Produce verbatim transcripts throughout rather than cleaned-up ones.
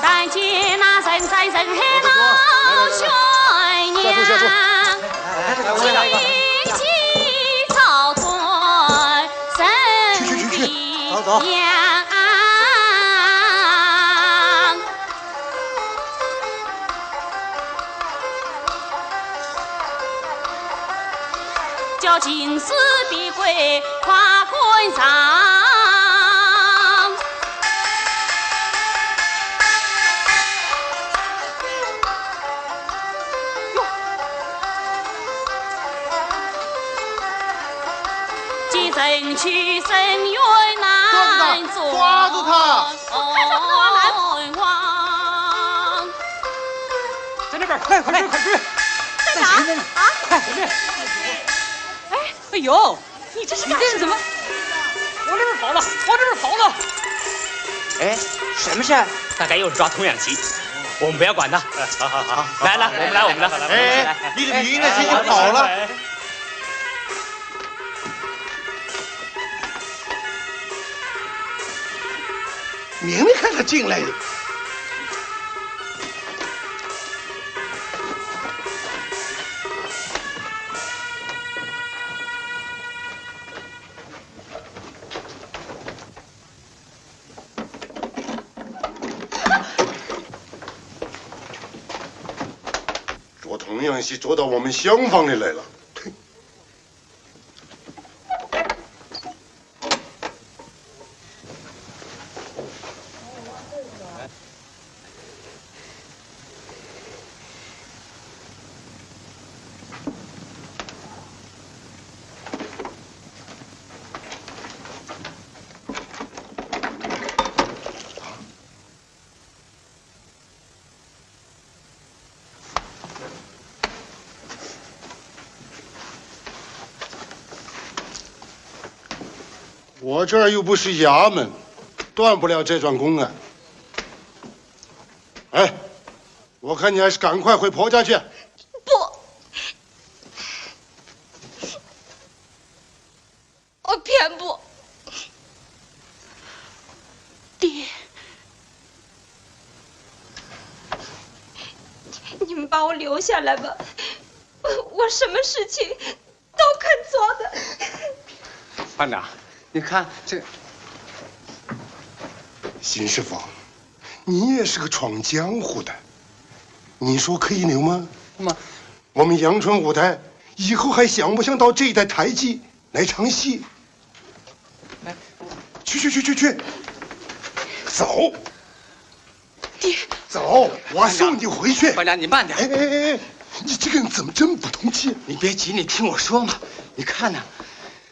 但见那人山人海闹喧嚷，紧紧朝东身边。去，去，去，去，走，走。叫秦氏必归快赶上。哟，见人去深渊难捉。抓住他，抓住他！ 在那边，快，快追，快追！在哪？在前面呢。啊？快，快追！哎，哎呦，你这是干什么？你这人怎么往这边跑了？往这边跑了！哎，什么事儿？大概又是抓童养媳，我们不要管他。哎，好，好，好。来，来，我们来，我们来。哎，你的名字先跑了。 明明看他进来的。 捉童养媳捉到我们厢房里来了。 我这儿又不是衙门，断不了这桩公案。哎，我看你还是赶快回婆家去。不，我偏不。爹，你们把我留下来吧，我我什么事情都肯做的。班长，你看这。邢师傅，你也是个闯江湖的，你说可以留吗？怎么？我们阳春舞台以后还想不想到这一带台基来唱戏？哎，去去去去去，走。 走，我送你回去。班长，你慢点。哎哎哎哎，你这个人怎么这么不通气？你别急，你听我说嘛。你看呐，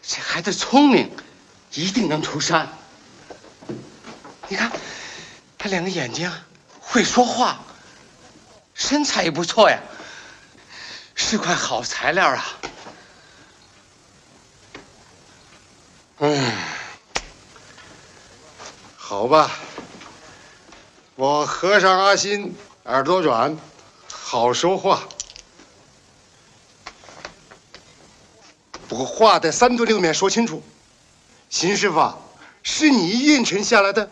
这孩子聪明，一定能出山。你看，他两个眼睛会说话，身材也不错呀，是块好材料啊。 唉，好吧，我和尚阿新耳朵软，好说话。不过话在三顿里面说清楚，邢师傅啊，是你应承下来的。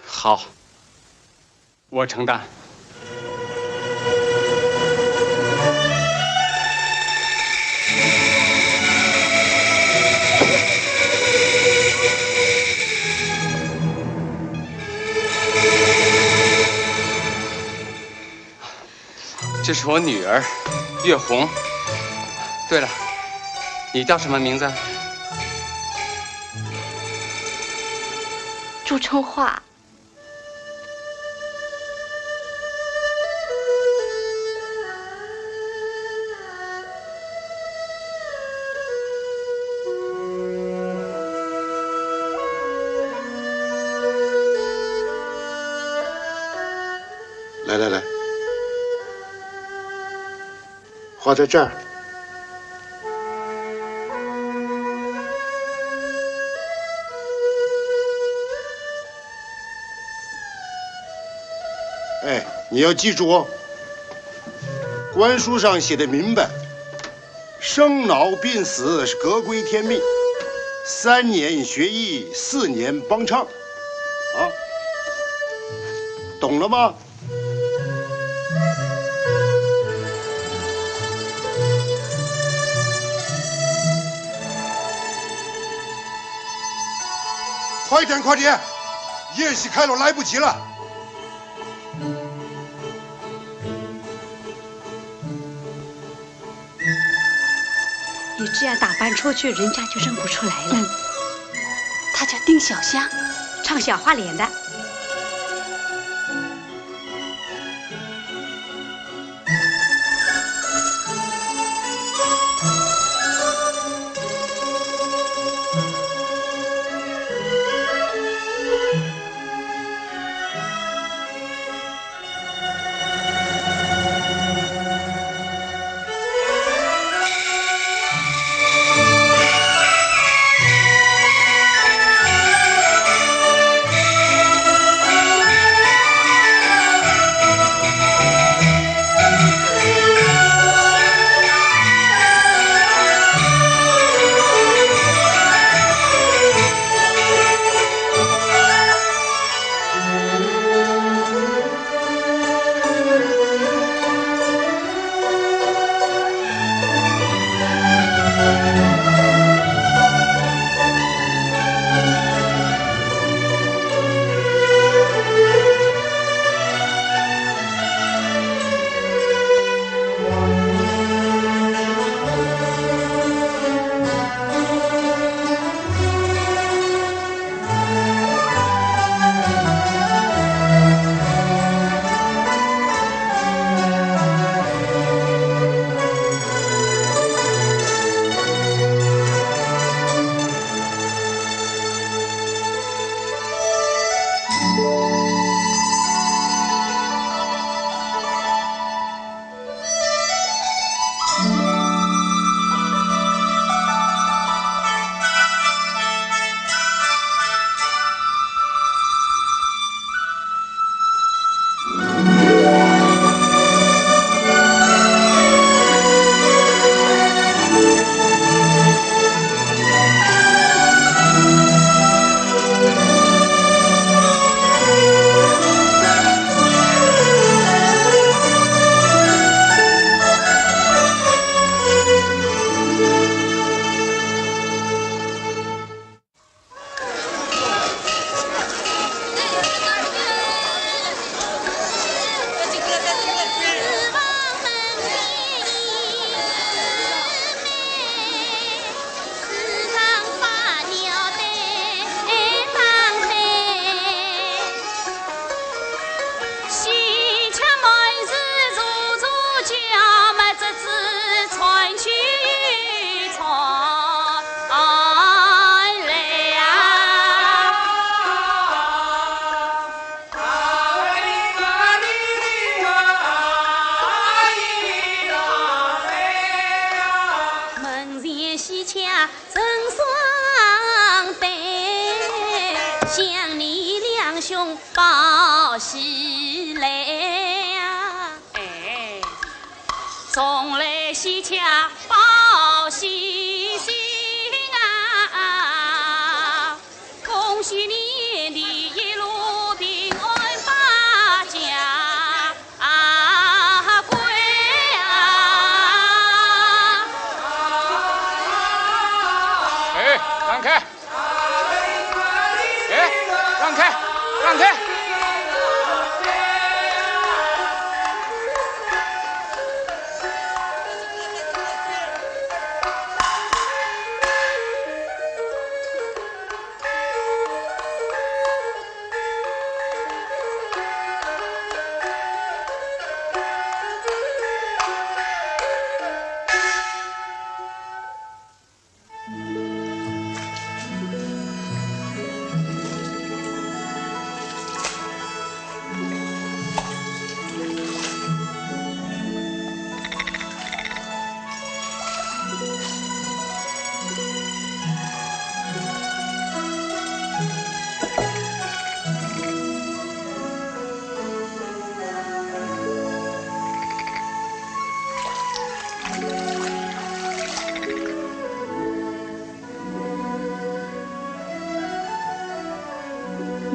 好，我承担。这是我女儿，月红。对了，你叫什么名字？朱春花。 来来来，画在这儿。哎，你要记住哦，官书上写的明白，生老病死是各归天命，三年学艺，四年帮唱，啊，懂了吗？ 快点，快点，宴席开了，来不及了。你这样打扮出去，人家就认不出来了。嗯，他叫丁小香，唱小花脸的。成双对，向你两兄报喜来呀。哎，送来喜帖报喜信啊，恭喜你的一路平安发家。 啊，归啊！哎，让开！哎，让开，让开！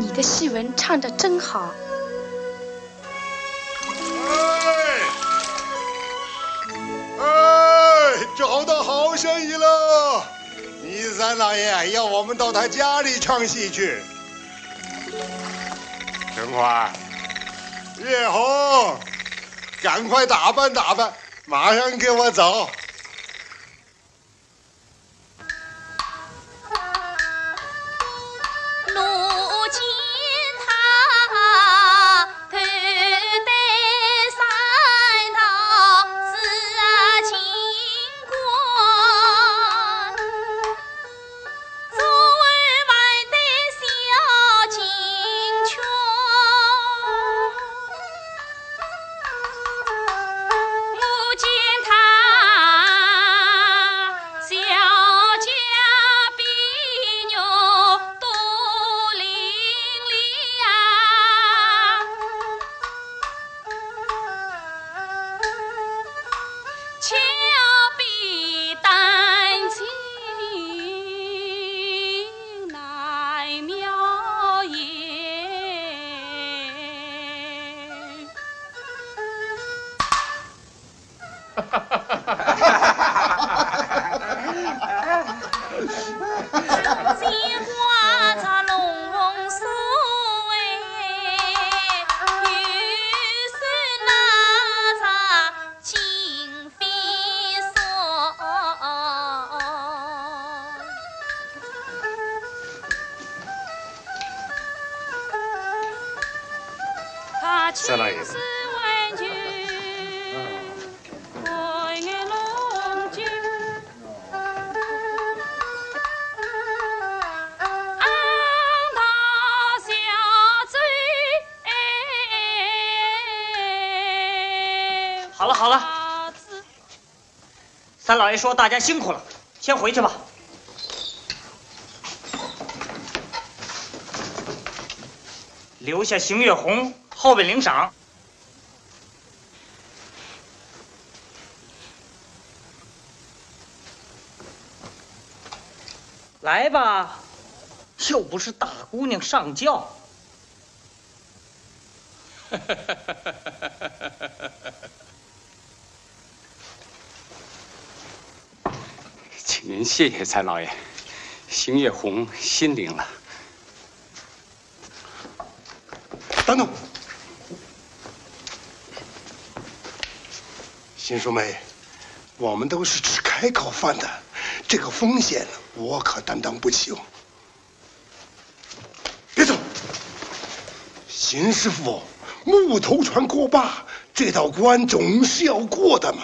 你的戏文唱得真好。 哎，哎，找到好生意了！倪三老爷要我们到他家里唱戏去。春花，月红，赶快打扮打扮，马上给我走。 三老爷。 好了好了，三老爷说大家辛苦了，先回去吧。留下邢月红后边领赏。 来吧，又不是大姑娘上轿。请您谢谢三老爷，邢月红心领了。 等等，邢淑梅，我们都是吃开口饭的，这个风险我可担当不起哦。别走，邢师傅，木头船过坝，这道关总是要过的嘛。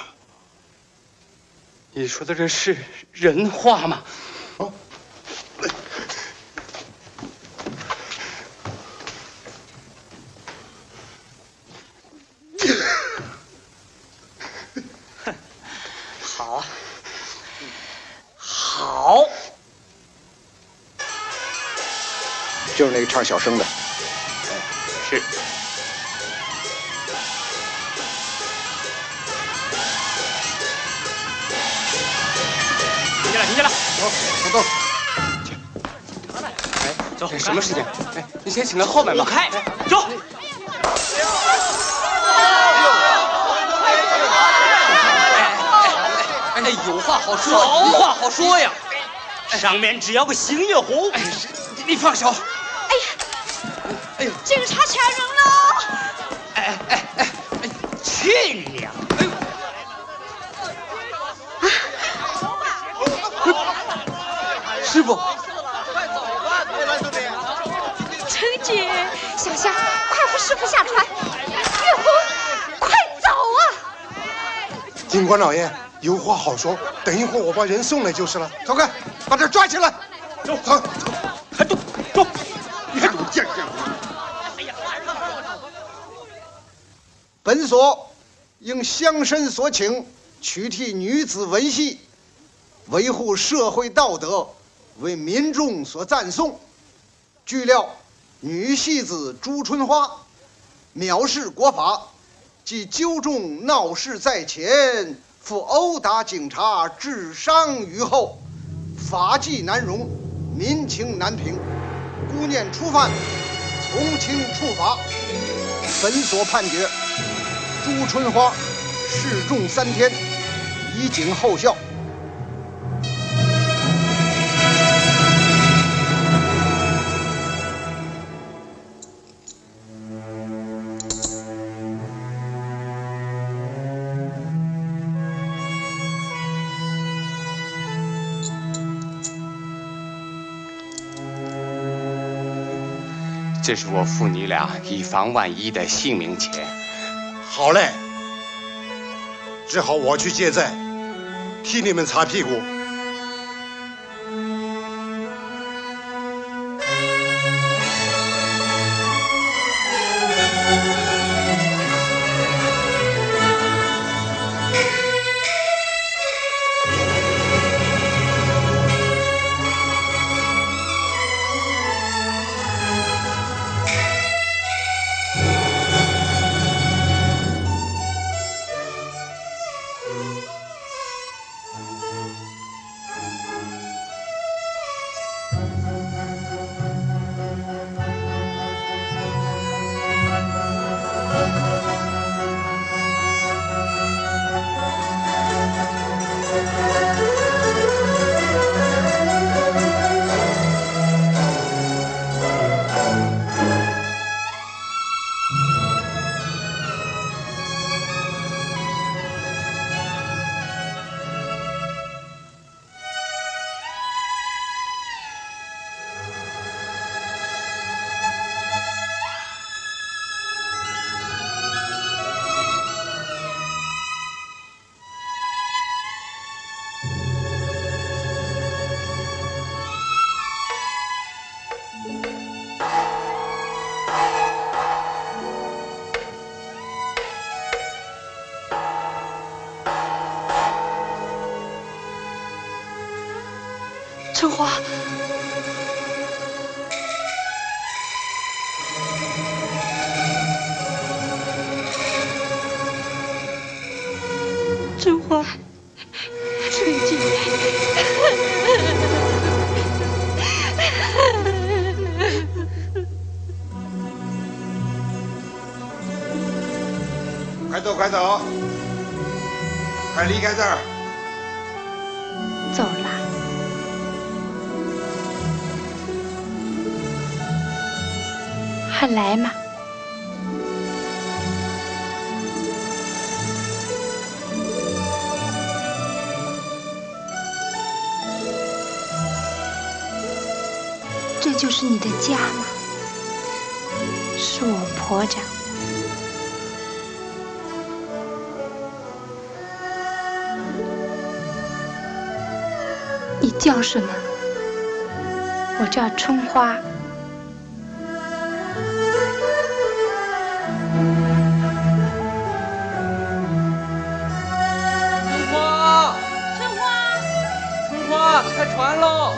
你说的这是人话吗？哦。好啊，好。好，就是那个唱小生的。是。停下来，停下来。走，走，走。哎，走，这什么事情？哎，你先请到后面吧。走开，走。 哎，有话好说，有话好说呀。上面只要个邢月红。哎，你放手。哎呀，哎呦，警察抢人了！哎哎哎哎，去你娘！哎呦，师傅，陈姐，小夏，快扶师傅下船。月红，快走啊！ 警官老爷，有话好说，等一会儿我把人送来就是了。走开，把他抓起来。走，走，走，快走，走，你还走，见识见识。本所应乡绅所请，取缔女子文戏，维护社会道德，为民众所赞颂。 据料，女戏子朱春花藐视国法，即揪众闹事在前，复殴打警察致伤于后，法纪难容，民情难平，姑念初犯，从轻处罚。本所判决，朱春花示众三天，以儆后效。 这是我付你俩以防万一的性命钱。好嘞，只好我去借债，替你们擦屁股。春花，春花。 春姐，快走，快走，快离开这儿！走了，还来吗？ 这就是你的家吗？是我婆家。你叫什么？我叫春花。 春花，春花，春花，快船喽！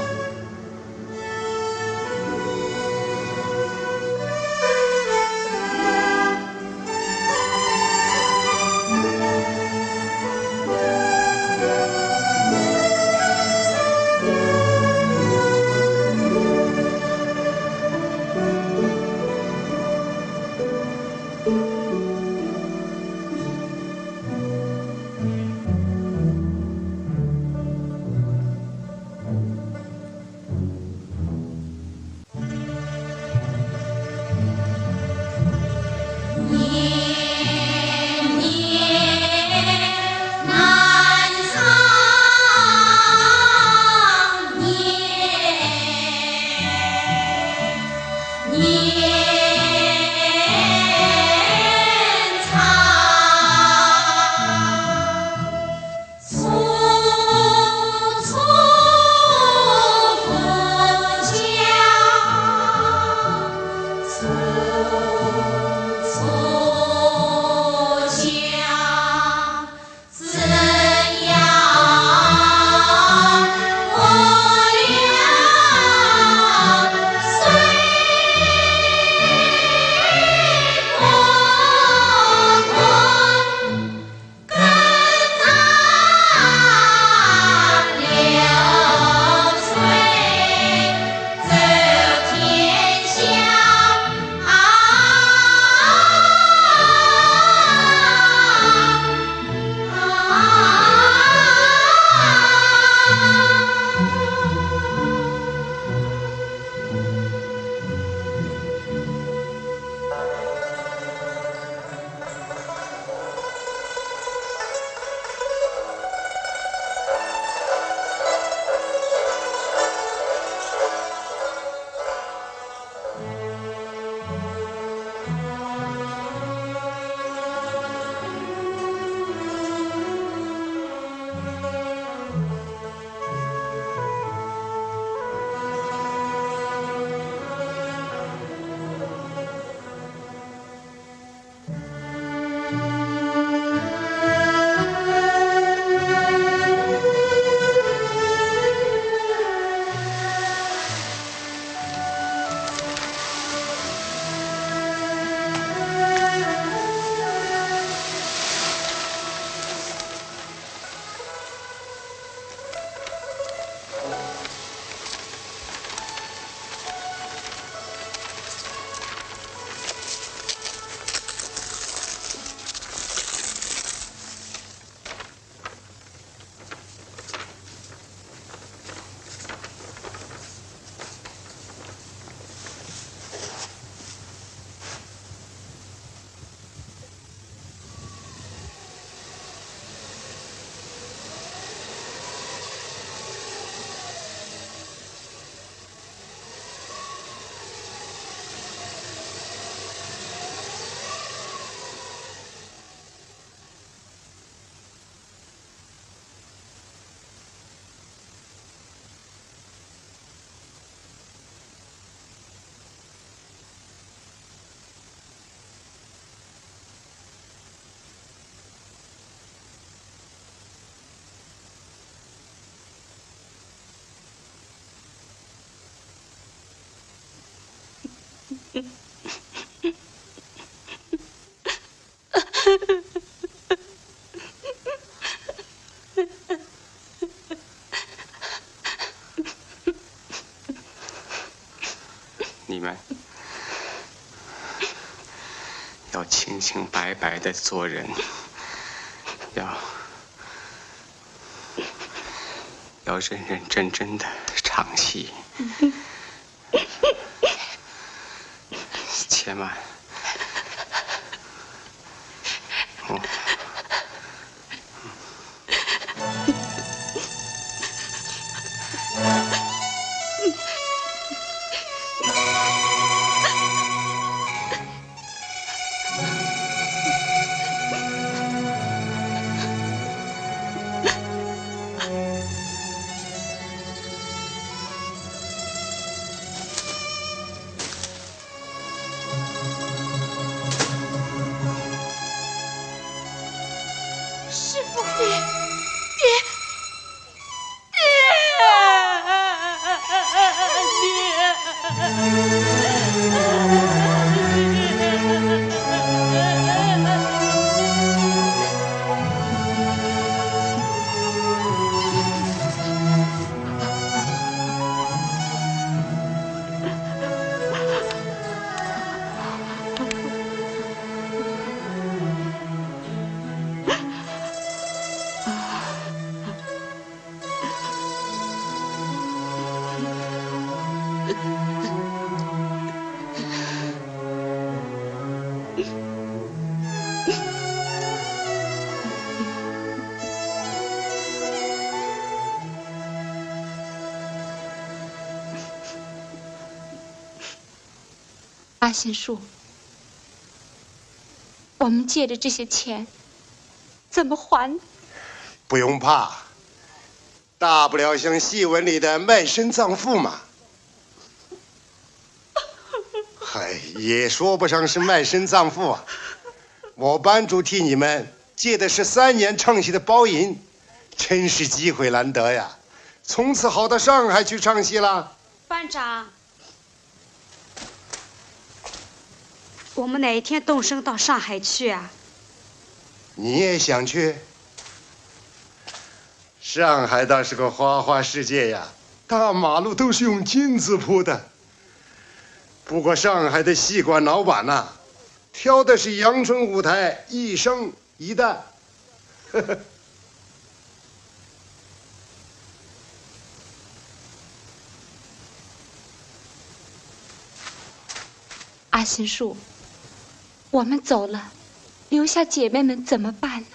你们要清清白白的做人，要，要认认真真的唱戏。 且慢。哦。阿信树，我们借的这些钱怎么还？不用怕，大不了像戏文里的卖身葬父嘛。嗨，也说不上是卖身葬父啊。我班主替你们借的是三年唱戏的包银，真是机会难得呀！从此好到上海去唱戏了。班长，我们哪一天动身到上海去啊？你也想去？上海倒是个花花世界呀，大马路都是用金子铺的。不过上海的戏馆老板呐，挑的是阳春舞台，一生一旦。阿信树，我们走了，留下姐妹们怎么办呢？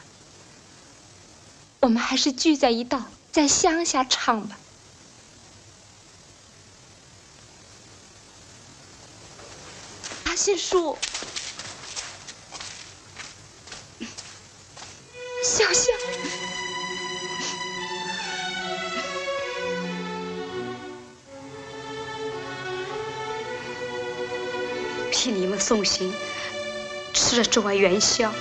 我们还是聚在一道，在乡下唱吧。阿信树，小香。 替你们送行，吃了这碗元宵。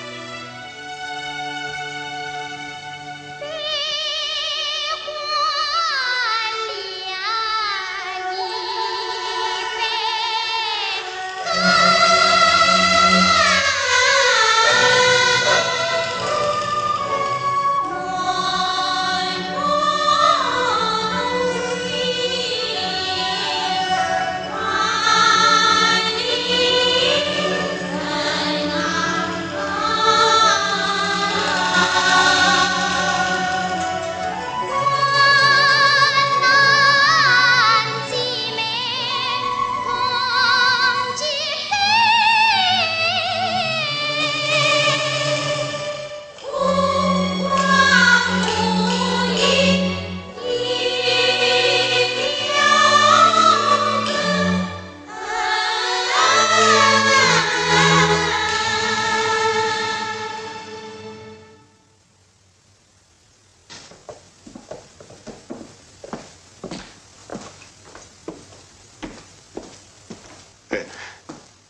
哎，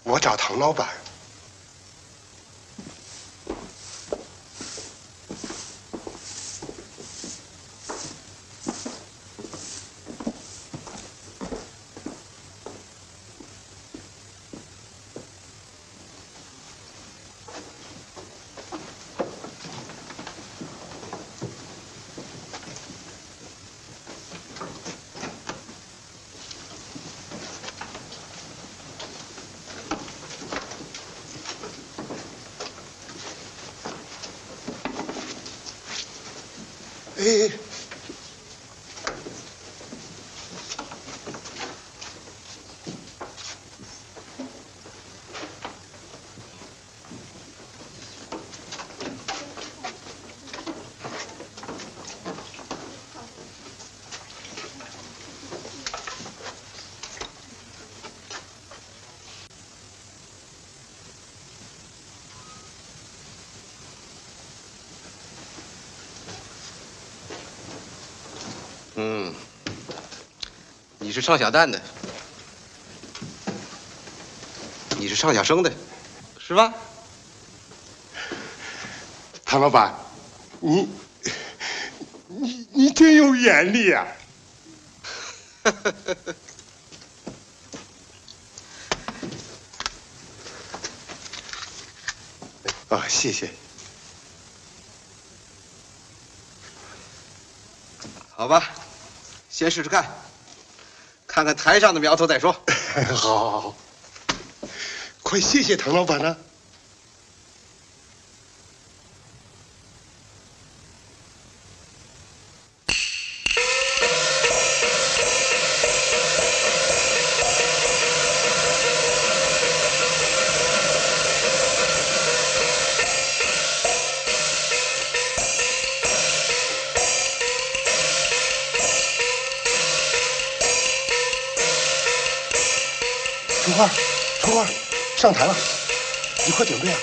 我找唐老板。 哎， 嗯，你是唱小旦的，你是唱小生的，是吧？唐老板，你，你，你真有眼力啊！ 啊，谢谢。好吧，先试试看，看看台上的苗头再说。好，好，好，快谢谢唐老板呢。 春花，春花，上台了，你快准备啊！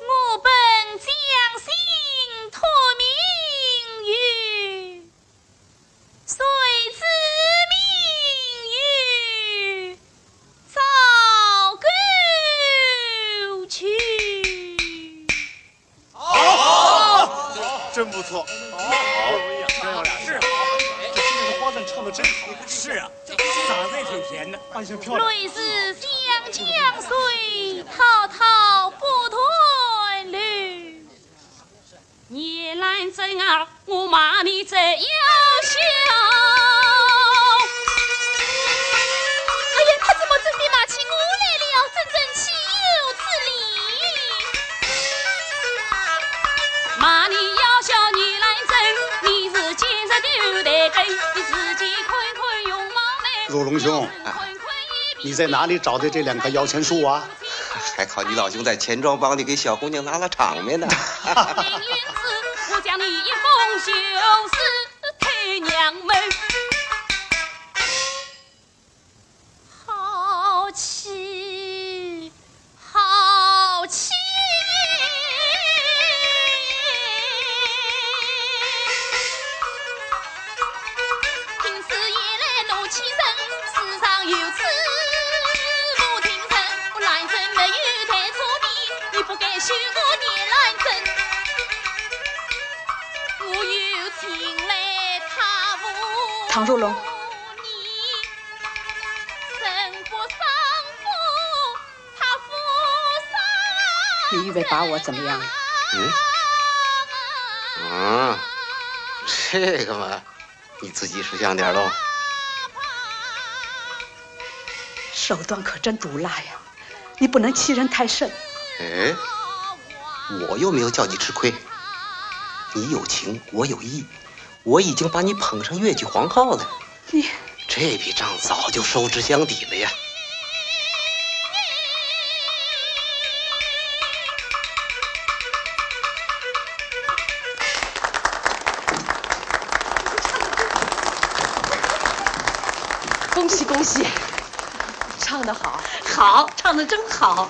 我本将心托明月，谁知明月照沟渠。 好，真不错。好，漂亮，是啊，这新年的花旦唱得真好。是啊，嗓子也挺甜的。扮相漂亮。类似湘江水，滔滔不断流。夜来人啊， 我骂你这妖小。哎呀，他怎么真的骂起我来了？真正岂有此理！骂你妖小，你来真，你是今日头戴根，你自己看看容貌美。如龙兄，你在哪里找的这两棵摇钱树啊？还靠你老兄在钱庄帮你给小姑娘拉拉场面呢。 我将你一封休书投娘门。好气，好气！听此言来怒气人，世上有此无情人，我兰贞没有带错笔，你不该休我叶兰贞。 我有情来他无。唐如龙，你生不生不，他不生。你以为把我怎么样了？嗯？啊，这个嘛，你自己识相点儿喽。手段可真毒辣呀！ 你不能欺人太甚。哎，我又没有叫你吃亏。你有情，我有义，我已经把你捧上越剧皇后了。你，这笔账早就收支相抵了呀。 恭喜恭喜，唱得好。好，唱得真好。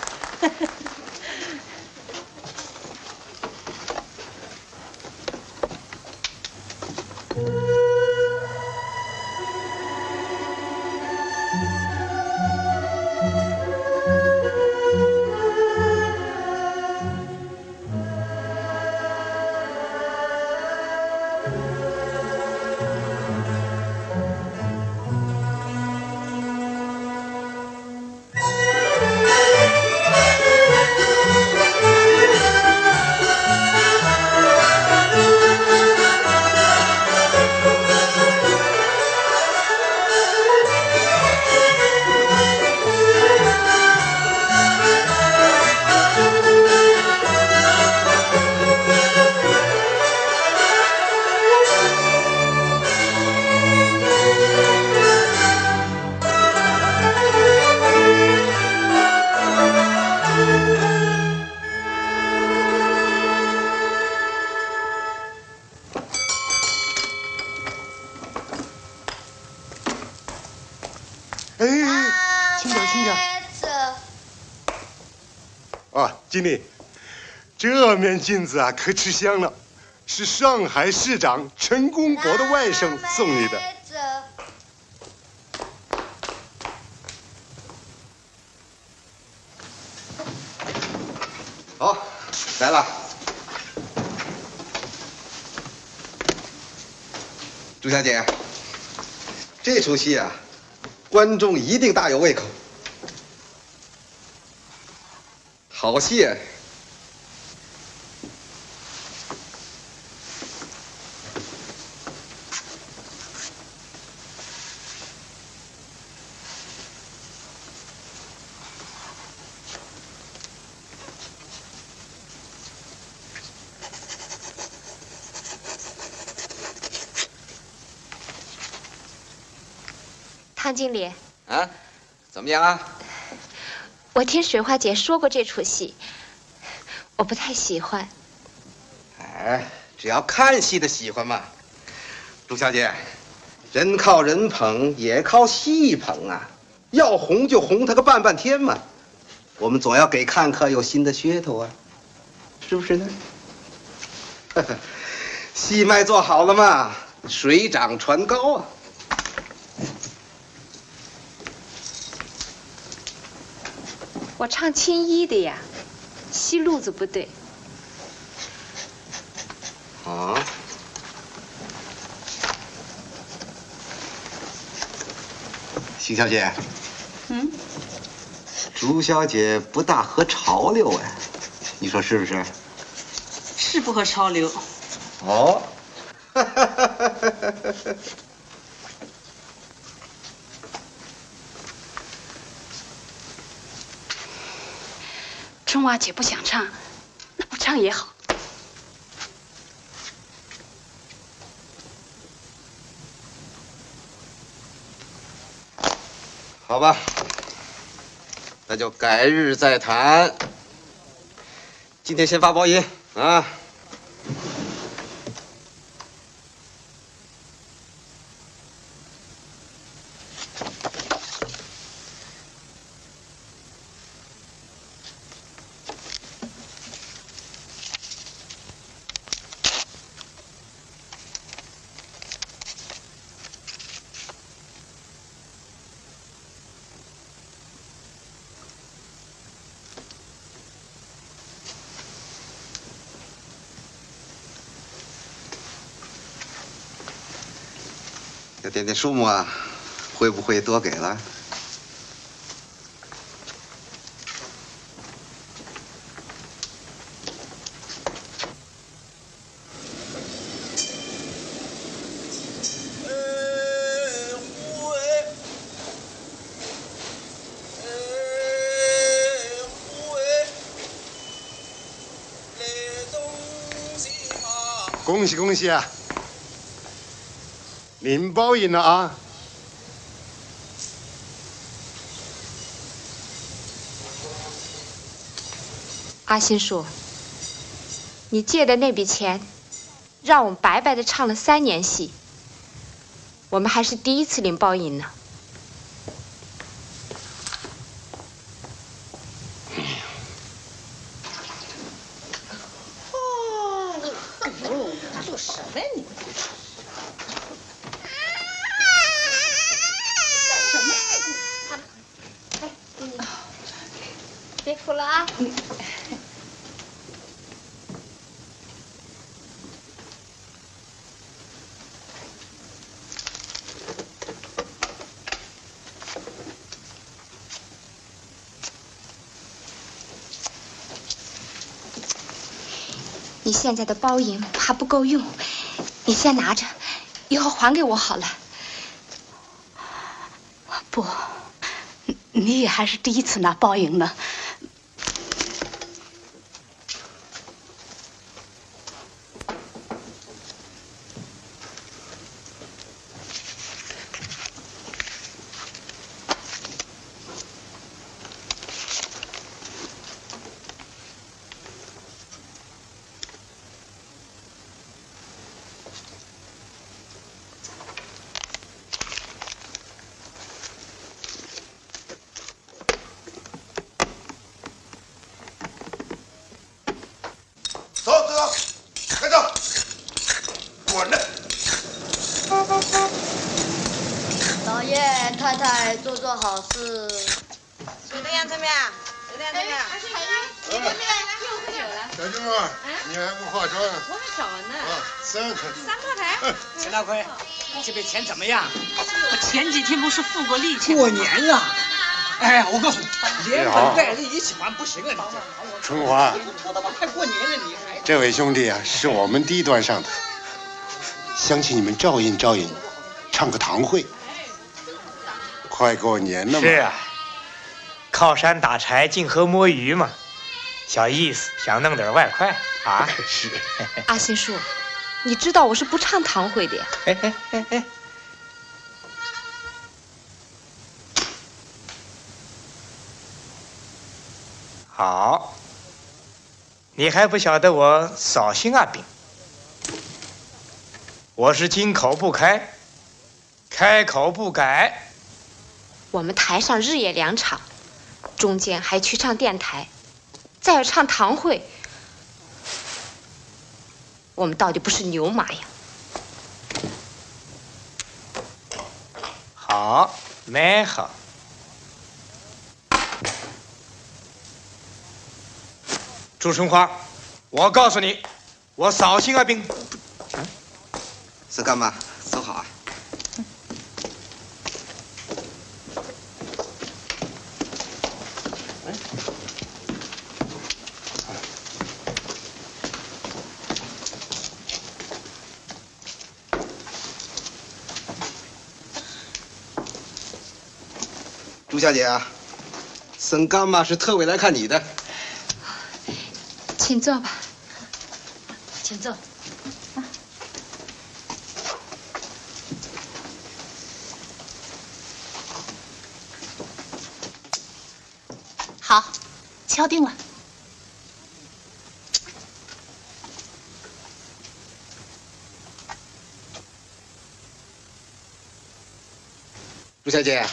哎，轻点儿，轻点儿。啊，经理，这面镜子啊，可吃香了，是上海市长陈公博的外甥送你的。 好，来了。朱小姐，这出戏啊，观众一定大有胃口。好戏啊！张经理，啊，怎么样啊？我听水花姐说过这出戏，我不太喜欢。哎，只要看戏的喜欢嘛。朱小姐，人靠人捧，也靠戏捧啊。要红就红他个半半天嘛。我们总要给看客有新的噱头啊，是不是呢？戏卖做好了嘛，水涨船高啊。 我唱青衣的呀，戏路子不对。啊？邢小姐，嗯？朱小姐不大合潮流哎，你说是不是？是不合潮流。哦。 春花姐不想唱，那不唱也好。好吧，那就改日再谈。今天先发包银啊。 要点点数目啊，会不会多给了？ 恭喜恭喜啊！您包银了啊！ 阿新叔，你借的那笔钱，让我们白白的唱了三年戏，我们还是第一次领包银呢。哦，哎呦，做什么你？什么？ 哎，给你。别哭了啊。你现在的包银怕不够用，你先拿着，以后还给我好了。 不，你也还是第一次拿包银呢。 走，走，走，快走，滚了！老爷、太太做做好事。 水的，杨春明，水的，杨春明。小舅母，你还不化妆啊？我还早呢。啊，三个。三胞胎。陈大坤，这笔钱怎么样？我前几天不是付过利钱了吗？过年了。哎，我告诉你，连本带利一起还不行了，你这。春花，拖到快过年了，你还……这位兄弟啊，是我们低端上的，乡亲你们照应照应，唱个堂会。 快过年了嘛。是啊，靠山打柴，近河摸鱼嘛。小意思，想弄点外快啊。是。阿新叔，你知道我是不唱堂会的呀。哎哎哎哎，好，你还不晓得我绍兴阿炳？我是金口不开，开口不改。我们台上日夜两场，中间还去唱电台，再要唱堂会。我们到底不是牛马呀！好，蛮好。朱春花，我告诉你，我绍兴阿炳。沈干妈，坐好啊。 朱小姐啊，沈干妈是特为来看你的。请坐吧，请坐。好，敲定了。 朱小姐，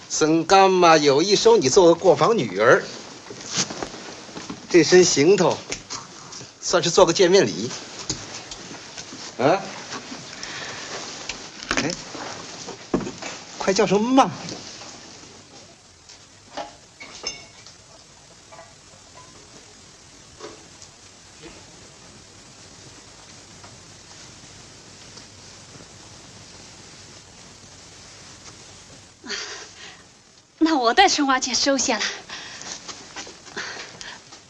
沈干妈有意收你做个过房女儿，这身行头算是做个见面礼。啊？哎，快叫声妈。 那我代春花姐收下了。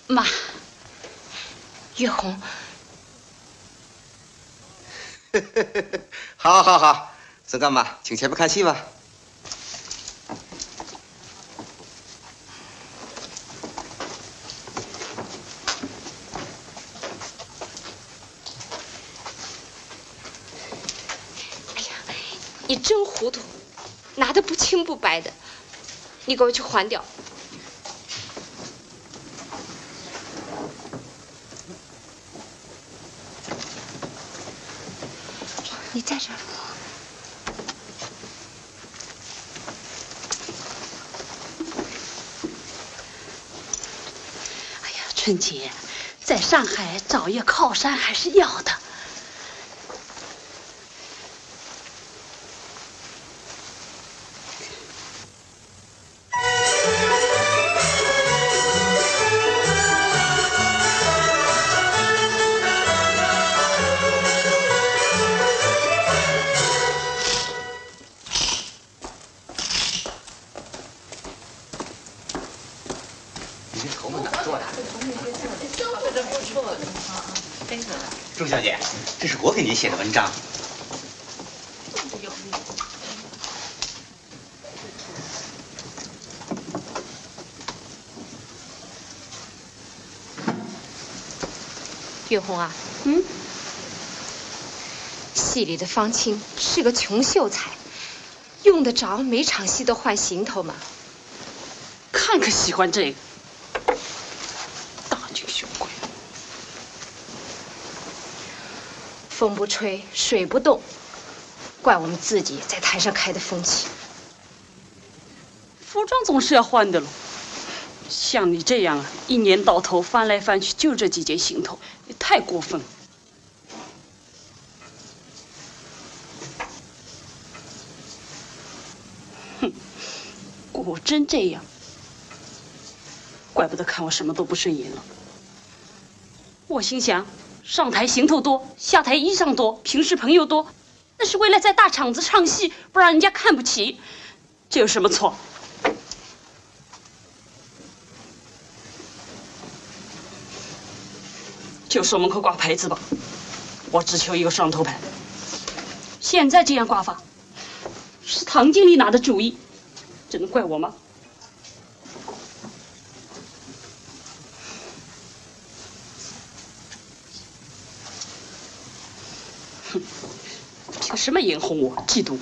妈，月红，好好好，沈干妈，请前面看戏吧。 哎呀，你真糊涂，拿的不清不白的，你给我去还掉。 你在这儿。哎呀，春姐，在上海找一个靠山还是要的。 你这头发哪做的？朱小姐，这是我给您写的文章。 月红啊，嗯，戏里的方卿是个穷秀才，用得着每场戏都换行头吗？看可喜欢这个，大惊小怪。风不吹，水不动，怪我们自己在台上开的风气。 服装总是要换的喽。像你这样啊，一年到头翻来翻去就这几件行头，也太过分了。哼，果真这样，怪不得看我什么都不顺眼了。我心想，上台行头多，下台衣裳多，平时朋友多，那是为了在大场子唱戏，不让人家看不起。 这有什么错？就说门口挂牌子吧，我只求一个双头牌。现在这样挂法，是唐经理拿的主意，这能怪我吗？ 凭什么眼红我、嫉妒我？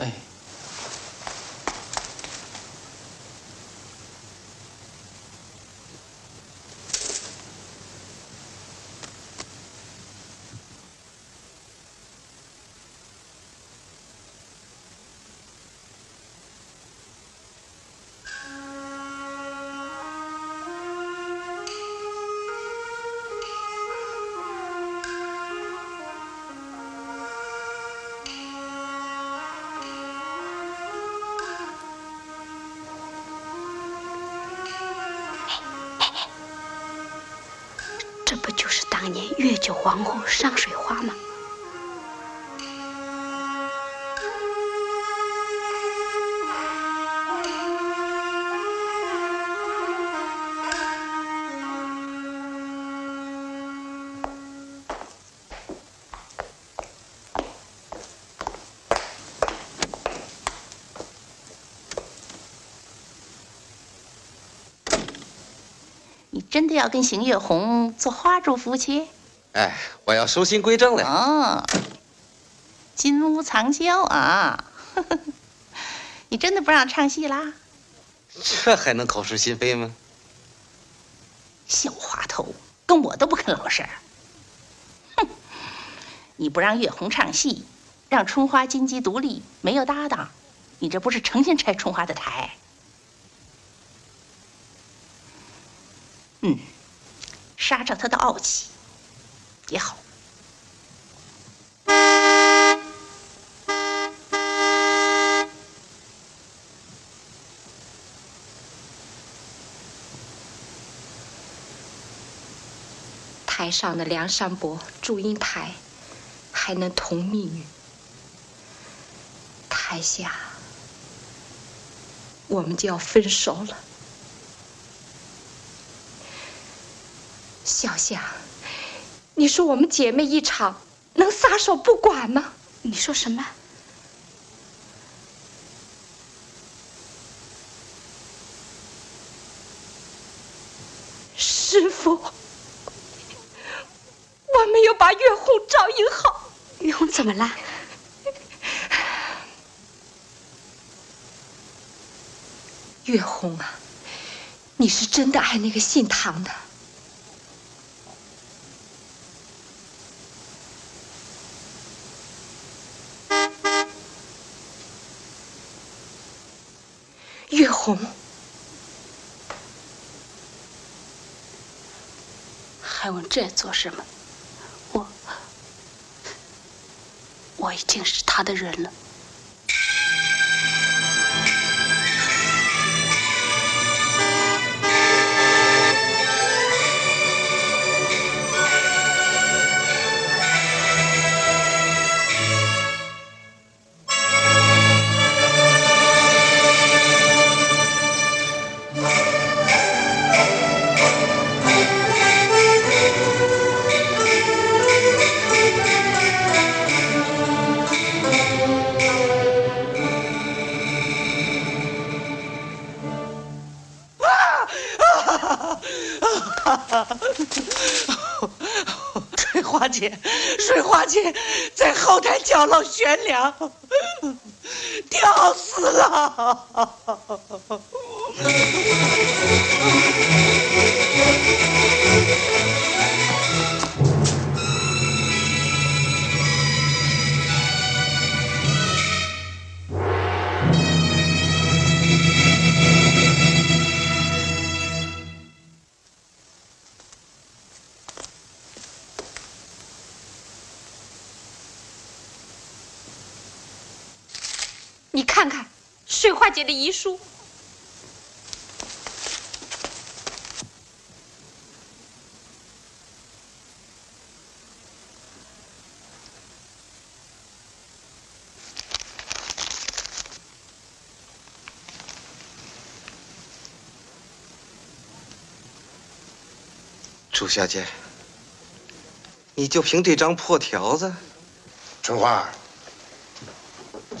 哎。 这不就是当年月九皇后上水花吗？ 你真的要跟邢月红做花烛夫妻？哎，我要收心归正了。哦，金屋藏娇啊！你真的不让唱戏啦？这还能口是心非吗？小滑头，跟我都不肯老实。哼，你不让月红唱戏，让春花金鸡独立，没有搭档，你这不是成心拆春花的台？ 嗯，杀着他的傲气，也好。台上的梁山伯、祝英台还能同命运， 台下，我们就要分手了。小夏，你说我们姐妹一场，能撒手不管吗？你说什么？师父， 我没有把月红照应好。月红怎么了？月红啊，你是真的爱那个姓唐的。月红。 还问这做什么？我，我已经是他的人了。 水花姐，水花姐在后台角落悬梁，吊死了。 你看看，水花姐的遗书。 祝小姐，你就凭这张破条子？春花，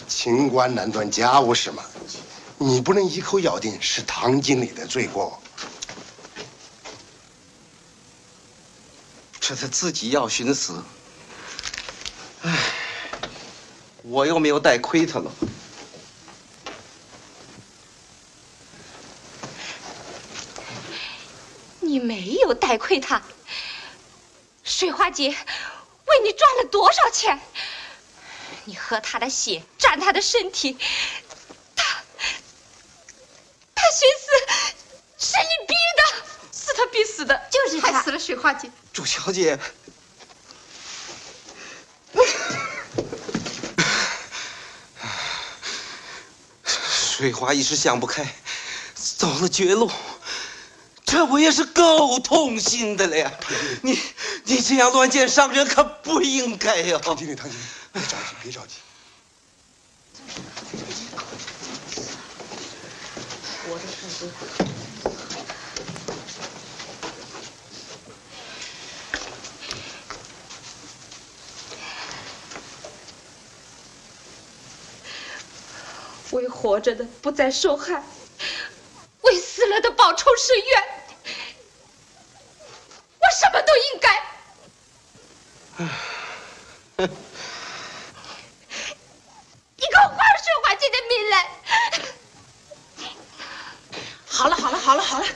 清官难断家务事嘛，你不能一口咬定是唐经理的罪过。这他自己要寻死，唉，我又没有带亏他们。你没有带亏他。水花姐为你赚了多少钱？你喝她的血，占她的身体，她，她寻死是你逼的。是她逼死的，就是她害死了水花姐。祝小姐，水花一时想不开，走了绝路，这我也是够痛心的了呀。你，你这样乱箭伤人，可不应该呀。唐经理，唐经理，别着急，别着急。 为活着的不再受害，为死了的报仇伸冤，我什么都应该。你给我还水花姐的命来！好了，好了，好了，好了。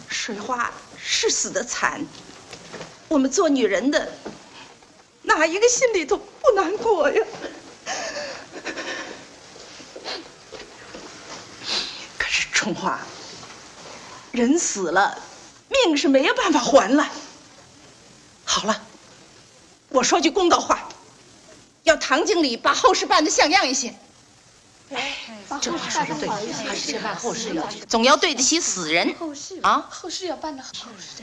水花是死得惨，我们做女人的，哪一个心里头不难过呀？可是春花，人死了，命是没有办法还了。好了，我说句公道话，要唐经理把后事办得像样一些。 哎，这话说得对，还是先办后事要紧，总要对得起死人啊。后事要办得好。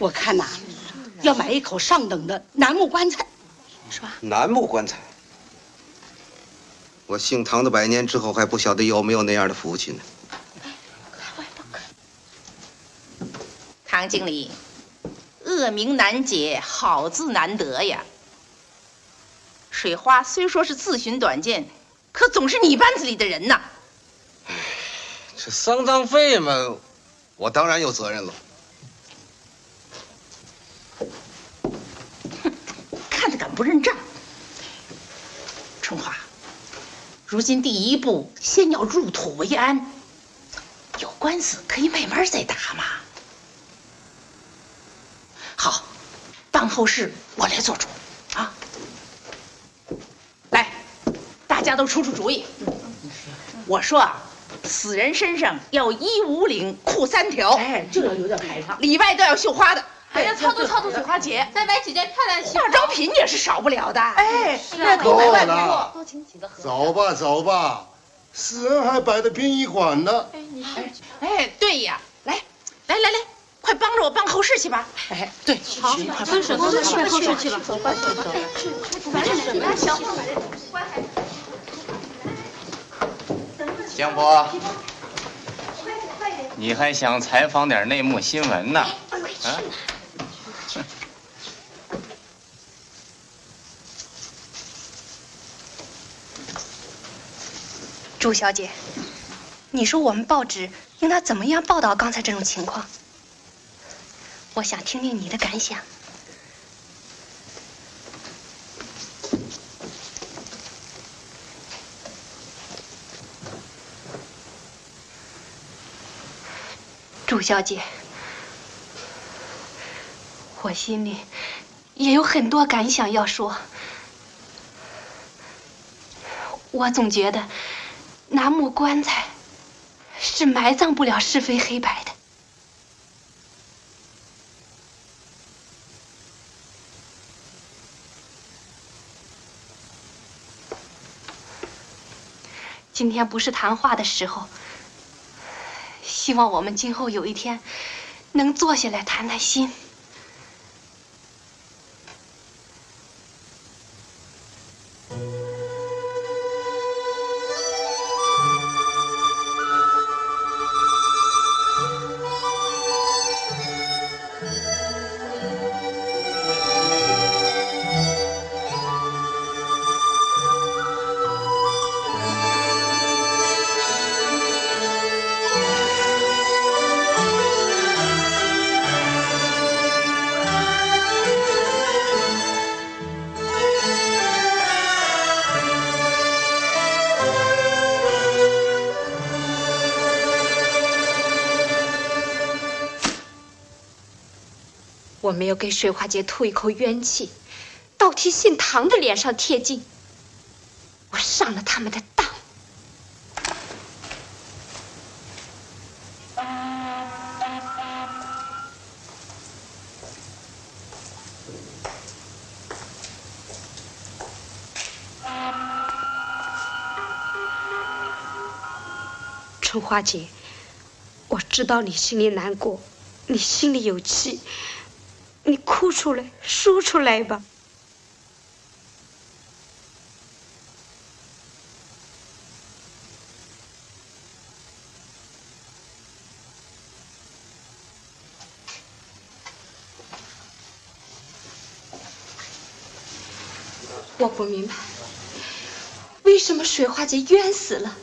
我看呐，要买一口上等的楠木棺材，是吧？楠木棺材，我姓唐的百年之后还不晓得有没有那样的福气呢。唐经理，恶名难解，好字难得呀。水花虽说是自寻短见， 可总是你班子里的人呐。这丧葬费嘛，我当然有责任了。哼，看着敢不认账！春花，如今第一步先要入土为安，有官司可以慢慢再打嘛。好，办后事我来做主啊。 来，大家都出出主意。我说啊，死人身上要衣无领、裤三条，哎，这个有点排场。里外都要绣花的。还要操作操作水花姐，再买几件漂亮的西服。化妆品也是少不了的。哎，那都买外面货。走吧，走吧，死人还摆得殡仪馆呢。哎，对呀，来，来来来， 快帮着我办后事去吧。哎，对，好，快帮着我办后事去吧。江波，你还想采访点内幕新闻呢？啊？ 朱小姐，你说我们报纸应当怎么样报道刚才这种情况？我想听听你的感想。朱小姐，我心里 也有很多感想要说。我总觉得楠木棺材是埋葬不了是非黑白的。今天不是谈话的时候，希望我们今后有一天能坐下来谈谈心。我没有给水花姐吐一口冤气，倒替姓唐的脸上贴金。我上了他们的当。 春花姐，我知道你心里难过，你心里有气，你哭出来，说出来吧。 我不明白，为什么水花姐冤死了，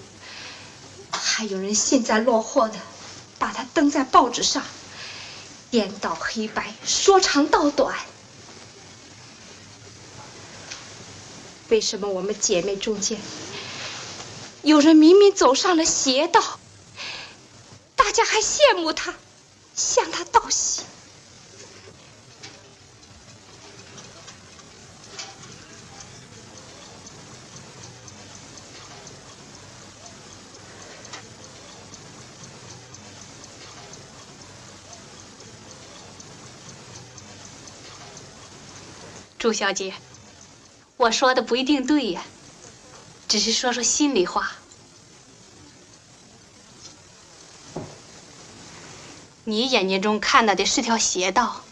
还有人幸灾乐祸的把她登在报纸上，颠倒黑白，说长道短。为什么我们姐妹中间，有人明明走上了邪道，大家还羡慕她， 向她道喜。朱小姐，我说的不一定对呀，只是说说心里话。 你眼睛中看到的是条邪道，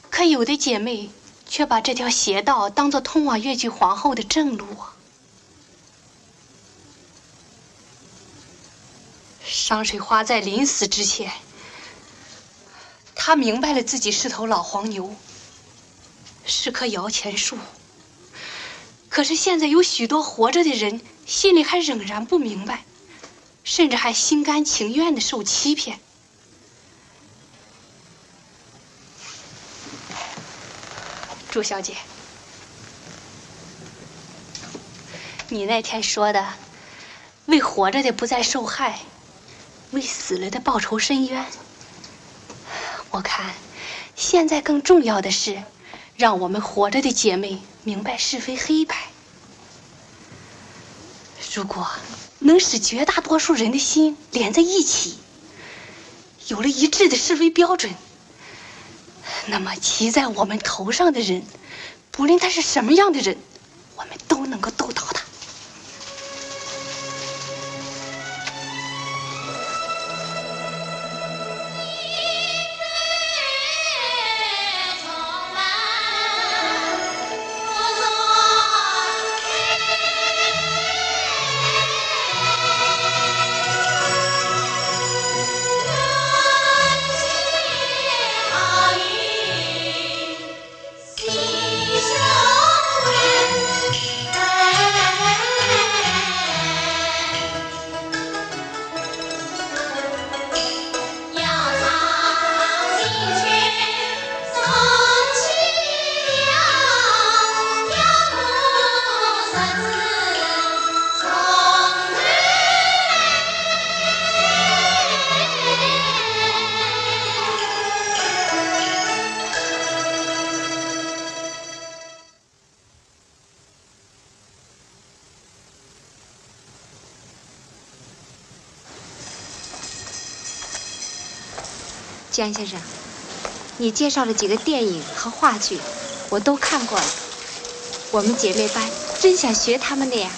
可有的姐妹却把这条邪道当作通往越剧皇后的正路啊。商水花在临死之前，她明白了自己是头老黄牛，是棵摇钱树。可是现在有许多活着的人，心里还仍然不明白，甚至还心甘情愿的受欺骗。 朱小姐，你那天说的，为活着的不再受害，为死了的报仇伸冤，我看现在更重要的是，让我们活着的姐妹明白是非黑白。 如果能使绝大多数人的心连在一起，有了一致的是非标准，那么骑在我们头上的人，不论他是什么样的人，我们都能够斗倒他。江先生，你介绍的几个电影和话剧，我都看过了。我们姐妹班真想学他们那样。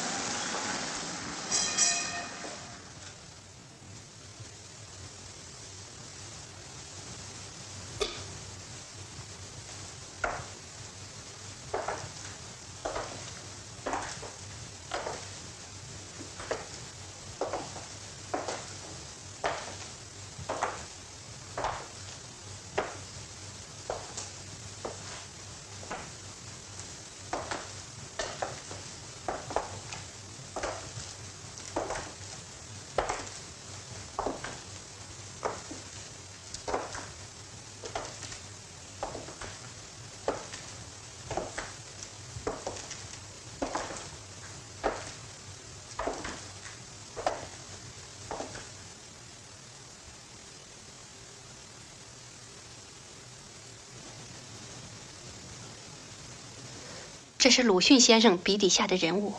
这是鲁迅先生笔底下的人物，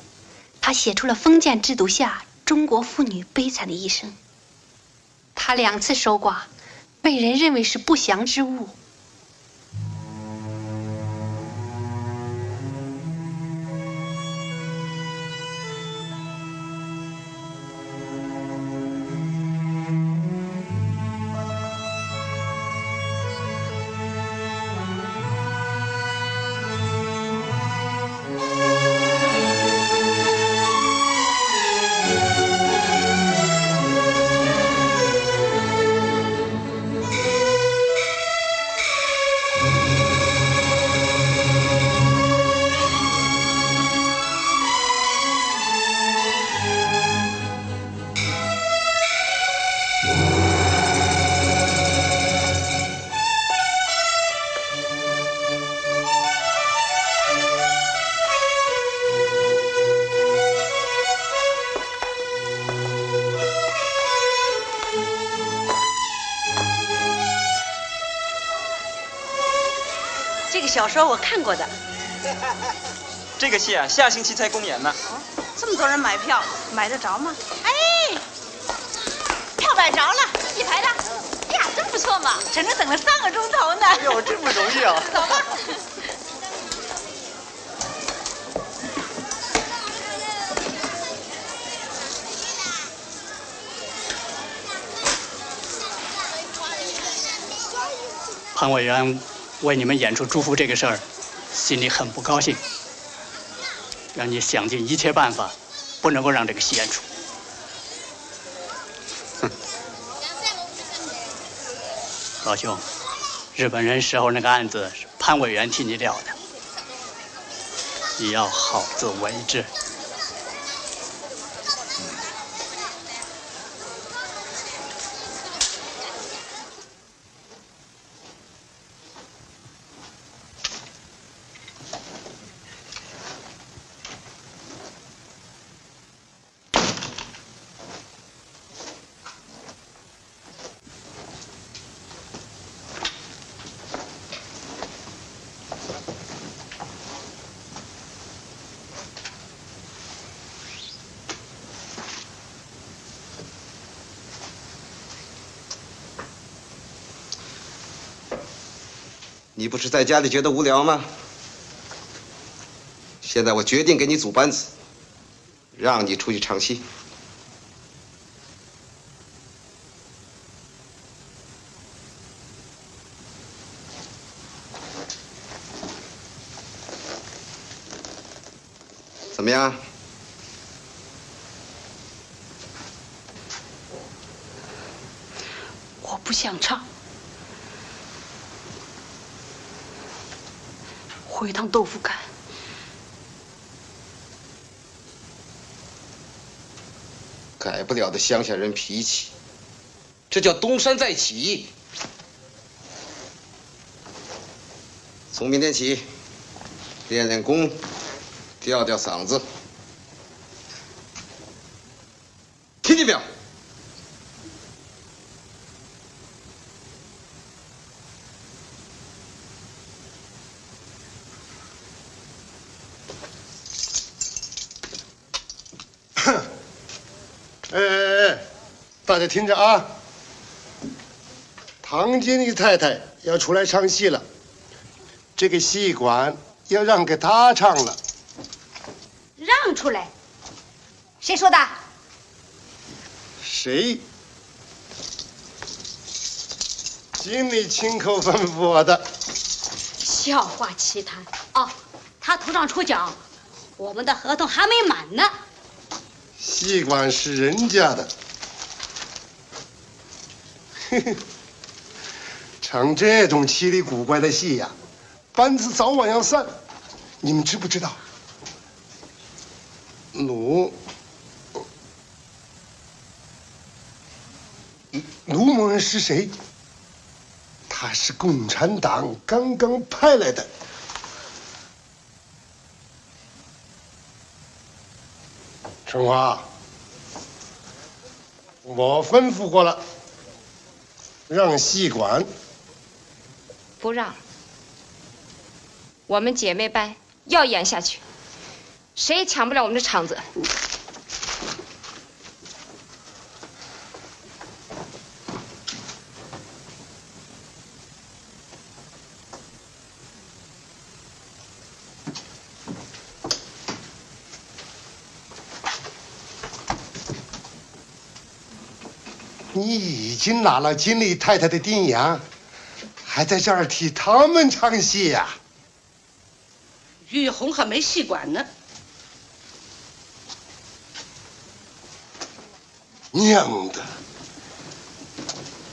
他写出了封建制度下中国妇女悲惨的一生。他两次守寡，被人认为是不祥之物。 这个小说我看过的。这个戏啊，下星期才公演呢。哦，这么多人买票，买得着吗？哎，票买着了，一排的。哎呀，真不错嘛，整整等了三个钟头呢。哎呦，真不容易啊。走吧。 潘委员为你们演出《朱福》这个事儿，心里很不高兴，让你想尽一切办法，不能够让这个戏演出。哼，老兄，日本人时候那个案子是潘委员替你了的，你要好自为之。 你不是在家里觉得无聊吗？现在我决定给你组班子，让你出去唱戏。 怎么样？我不想唱。回趟豆腐干。改不了的乡下人脾气。 这叫东山再起。从明天起，练练功，吊吊嗓子，听见没有？ 哎哎哎，大家听着啊，唐经理太太要出来唱戏了，这个戏馆要让给她唱了。让出来？谁说的？谁？经理亲口吩咐我的。笑话奇谈啊！ 他头上出脚，我们的合同还没满呢。戏馆是人家的。嘿嘿，唱这种稀里古怪的戏呀，班子早晚要散，你们知不知道？奴，奴某人是谁？他是共产党刚刚派来的。 春花，我吩咐过了，让戏馆。不让。我们姐妹班要演下去，谁也抢不了我们的场子。 你已经拿了经理太太的定洋，还在这儿替他们唱戏呀？玉红还没戏馆呢。娘的，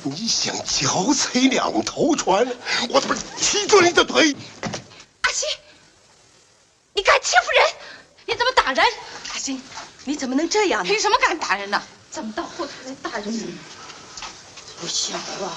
你想脚踩两条船，我他妈踢断你的腿！阿星， 你敢欺负人？你怎么打人？阿星，你怎么能这样呢？凭什么敢打人呢？怎么到后头来打人呢？不像话！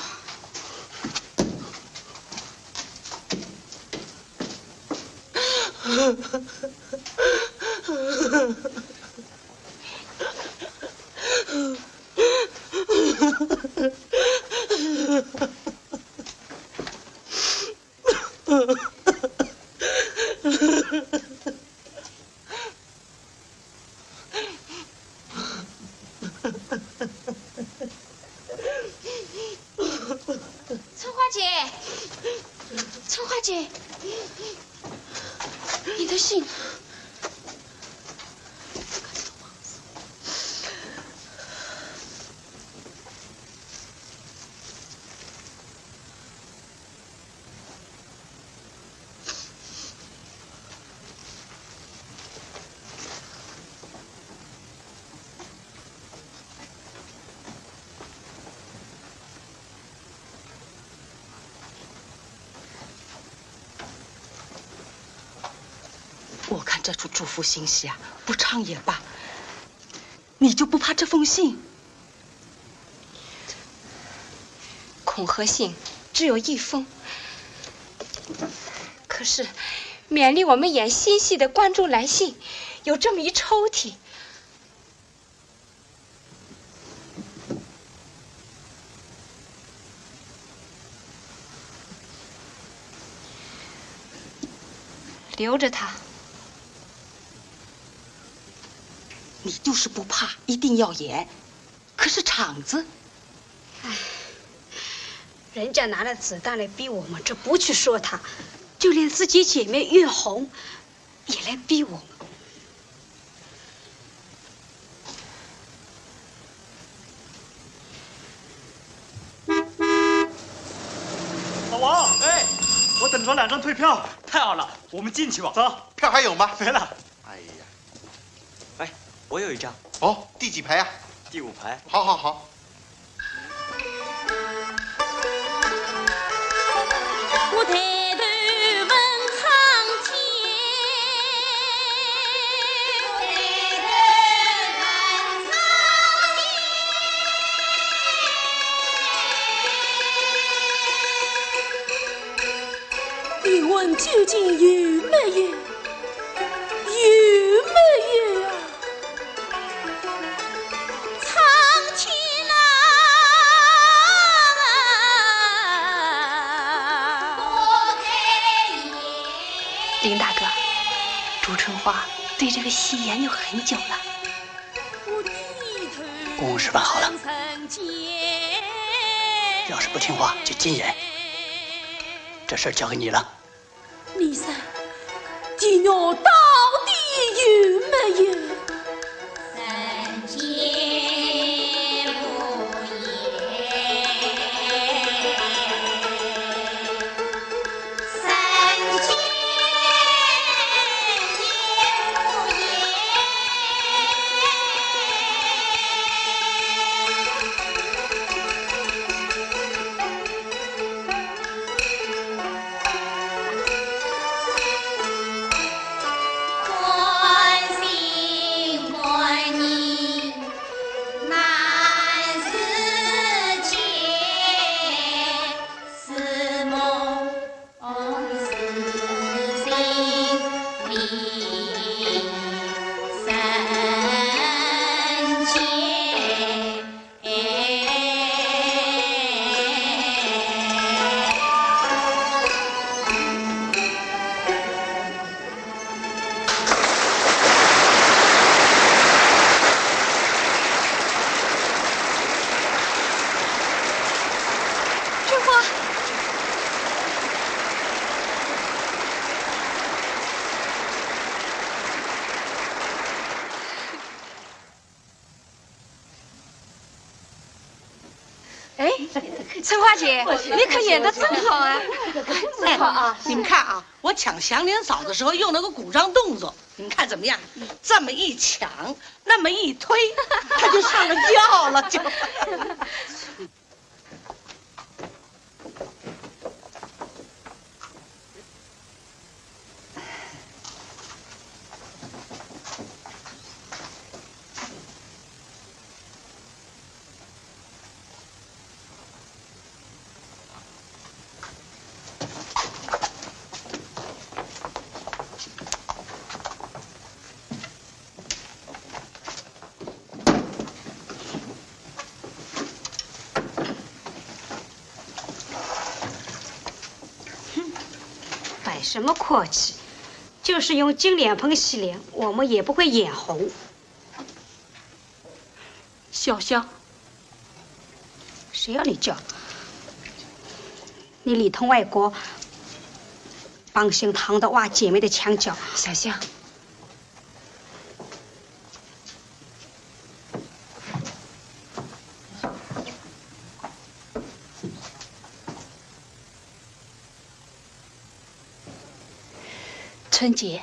春花姐，春花姐，你的信。 我看这出祝福新戏啊，不唱也罢。你就不怕这封信？恐吓信只有一封，可是勉励我们演新戏的观众来信，有这么一抽屉。 留着它。你就是不怕，一定要演。可是场子？唉，人家拿了子弹来逼我们，这不去说他，就连自己姐妹玉红也来逼我们。 老王，哎，我等着两张退票。太好了，我们进去吧。走，票还有吗？没了。哎呀，哎，我有一张。哦，第几排啊？第五排。好，好，好。 我抬头望苍天。灵魂究竟有没有？有没有啊？ 苍天啊！林大哥，朱春花对这个戏研究很久了。公事办好了。要是不听话，就禁演。这事儿交给你了。 你说，地獄到底有没有？春花。哎，春花姐，你可演得真好啊！真好啊！哎，你们看啊，我抢祥林嫂的时候用了个鼓掌动作，你们看怎么样？这么一抢，那么一推，她就上了调了，就。 摆什么阔气？就是用金脸盆洗脸，我们也不会眼红。潇湘，谁要你叫？你里通外国，帮新唐的挖姐妹的墙角。潇湘。 春姐。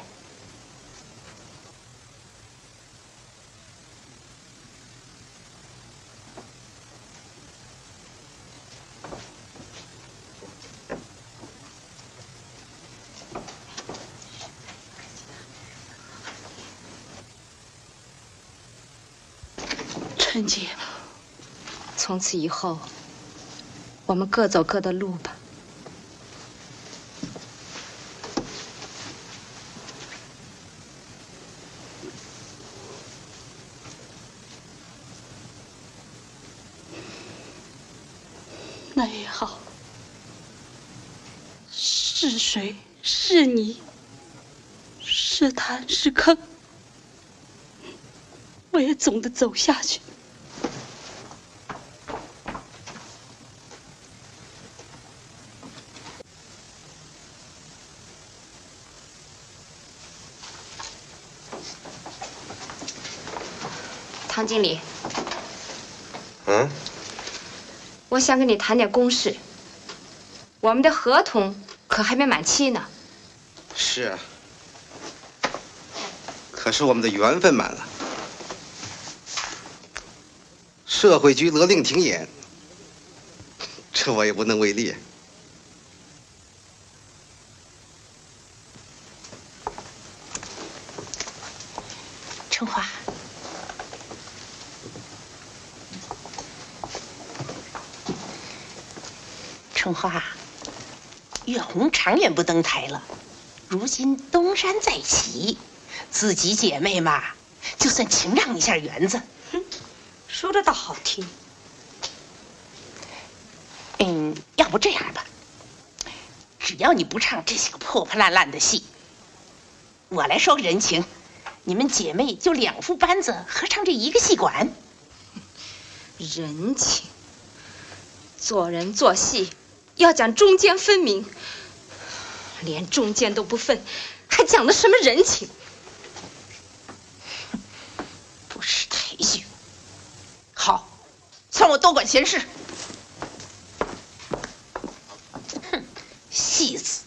春姐，从此以后，我们各走各的路吧。那也好，是水是泥，是潭是坑， 我也总得走下去。唐经理，嗯？我想跟你谈点公事。我们的合同可还没满期呢。是啊。 可是我们的缘分满了。社会局勒令停演，这我也无能为力。春花，春花，月红长远不登台了，如今东山再起，自己姐妹嘛， 就算情让一下园子。哼，说的倒好听。嗯，要不这样吧，只要你不唱这些个破破烂烂的戏，我来说个人情，你们姐妹就两副班子合唱这一个戏馆。人情，做人做戏， 要讲中间分明，连中间都不分，还讲的什么人情？不识抬举。好，算我多管闲事。哼，戏子。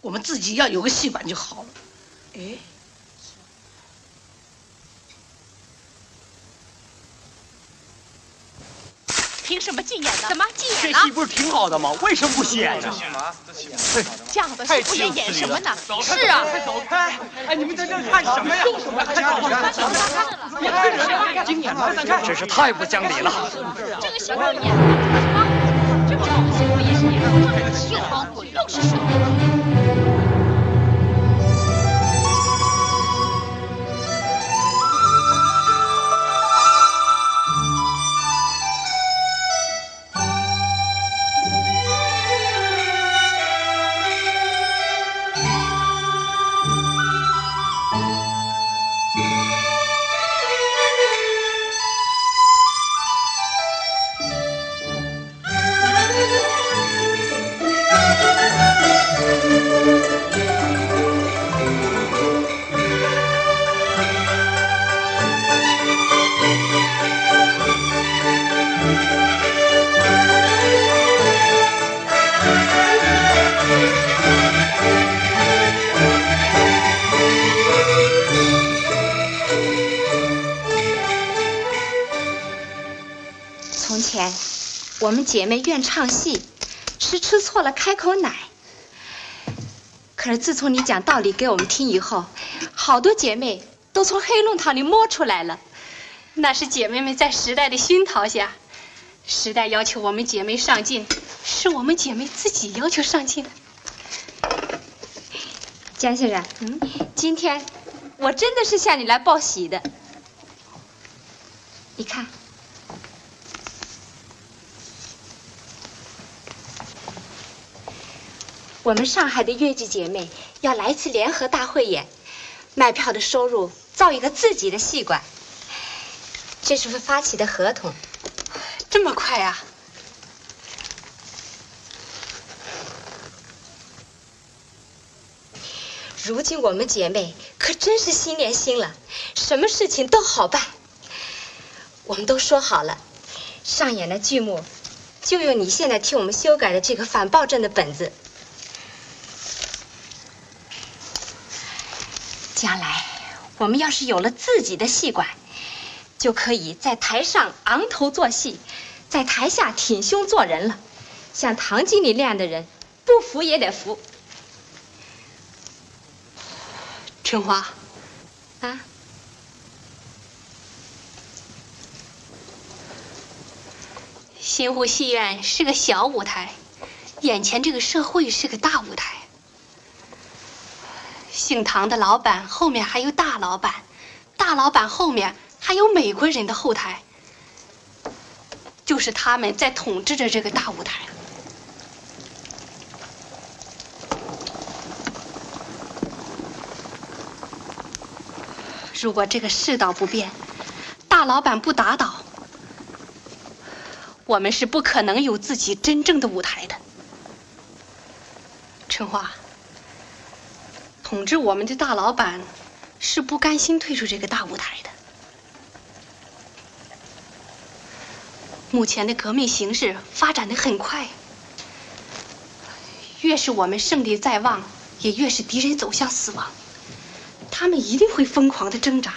我们自己要有个戏馆就好了。哎，凭什么禁演呢？怎么禁演了？这戏不是挺好的吗？为什么不许演呢？犟得是不愿演什么呢？是啊，快走开！哎，你们在这儿看什么呀？真是太不讲理了！这个小姑娘，这个小姑娘，又黄又是什么？我们姐妹愿唱戏，是吃错了开口奶。可是自从你讲道理给我们听以后，好多姐妹都从黑弄堂里摸出来了。那是姐妹们在时代的熏陶下，时代要求我们姐妹上进，是我们姐妹自己要求上进。江先生，嗯，今天我真的是向你来报喜的。你看，我们上海的越剧姐妹要来一次联合大汇演，卖票的收入造一个自己的戏馆。这是份发起的合同。这么快啊？如今我们姐妹可真是心连心了，什么事情都好办。我们都说好了，上演的剧目就用你现在替我们修改的这个反暴政的本子。将来我们要是有了自己的戏馆，就可以在台上昂头做戏，在台下挺胸做人了。像唐经理那样的人，不服也得服。春花，啊？新湖戏院是个小舞台，眼前这个社会是个大舞台。姓唐的老板后面还有大老板，大老板后面还有美国人的后台，就是他们在统治着这个大舞台。如果这个世道不变，大老板不打倒，我们是不可能有自己真正的舞台的。春花，统治我们的大老板是不甘心退出这个大舞台的。目前的革命形势发展得很快，越是我们胜利在望，也越是敌人走向死亡。他们一定会疯狂地挣扎，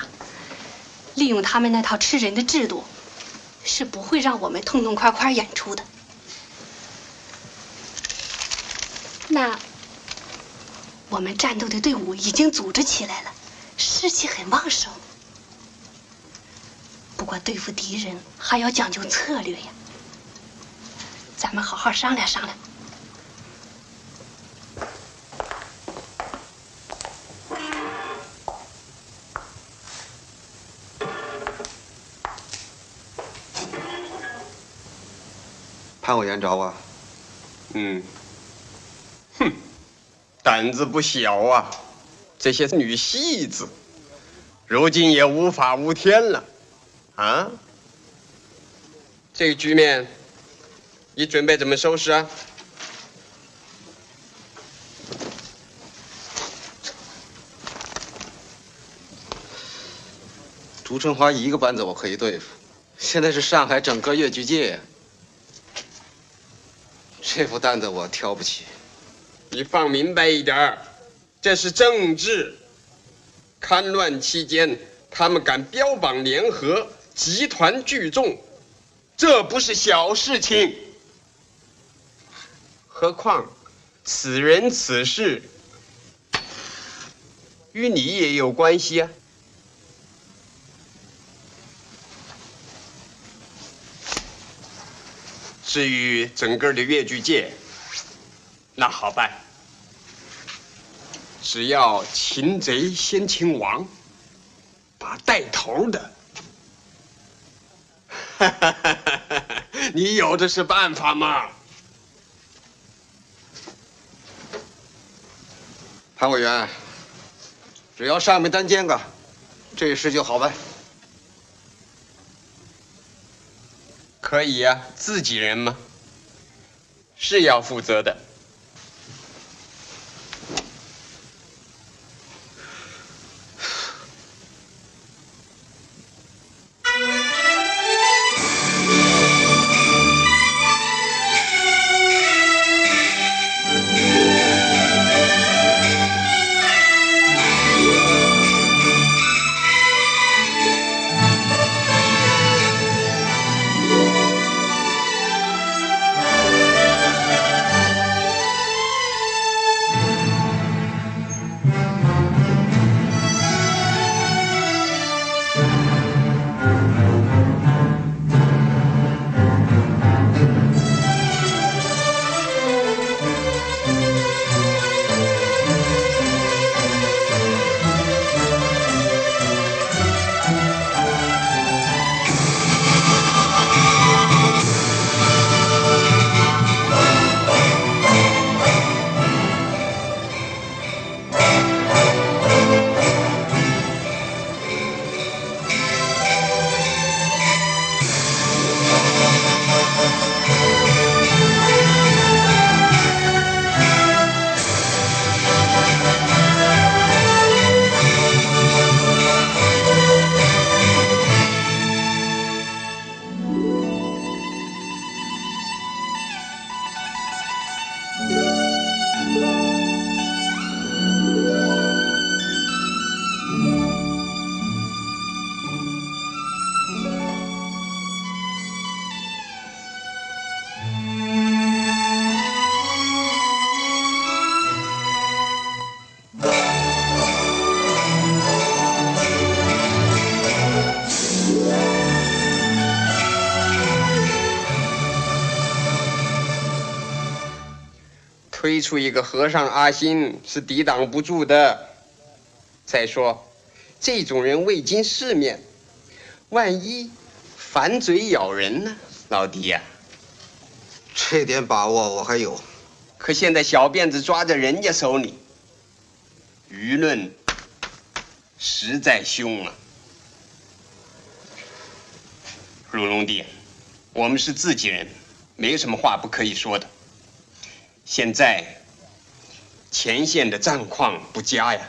利用他们那套吃人的制度，是不会让我们痛痛快快演出的。那我们战斗的队伍已经组织起来了，士气很旺盛。不过对付敌人还要讲究策略呀，咱们好好商量商量。潘委员找我？嗯。哼，胆子不小啊！这些女戏子，如今也无法无天了。啊？这个局面，你准备怎么收拾啊？朱春花一个班子我可以对付，现在是上海整个越剧界呀，这副担子我挑不起。你放明白一点儿，这是政治。戡乱期间，他们敢标榜联合，集团聚众，这不是小事情。何况，此人此事与你也有关系啊。至于整个的越剧界，那好办，只要擒贼先擒王，把带头的，你有的是办法嘛。潘委员，只要上面担肩个，这事就好办。可以呀，自己人嘛，是要负责的。推出一个和尚阿新是抵挡不住的。再说，这种人未经世面，万一反嘴咬人呢？老弟呀，这点把握我还有。可现在小辫子抓在人家手里，舆论实在凶啊。陆龙弟，我们是自己人，没什么话不可以说的。现在前线的战况不佳呀，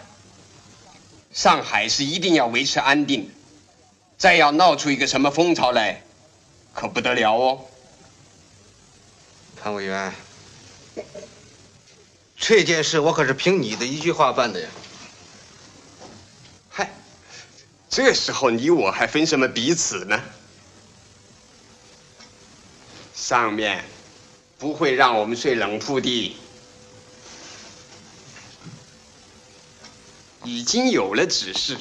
上海是一定要维持安定，再要闹出一个什么风潮来，可不得了哦。潘委员，这件事我可是凭你的一句话办的呀。嗨，这时候你我还分什么彼此呢？上面不会让我们睡冷铺的，已经有了指示，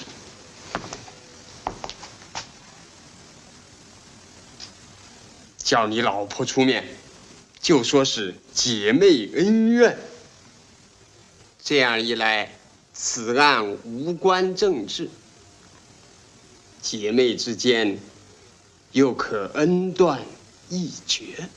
叫你老婆出面，就说是姐妹恩怨。这样一来，此案无关政治，姐妹之间又可恩断义绝。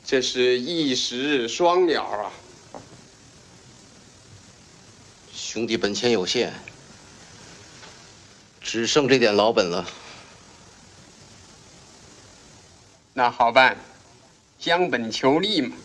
这是一石双鸟啊！兄弟本钱有限，只剩这点老本了。那好办，将本求利嘛。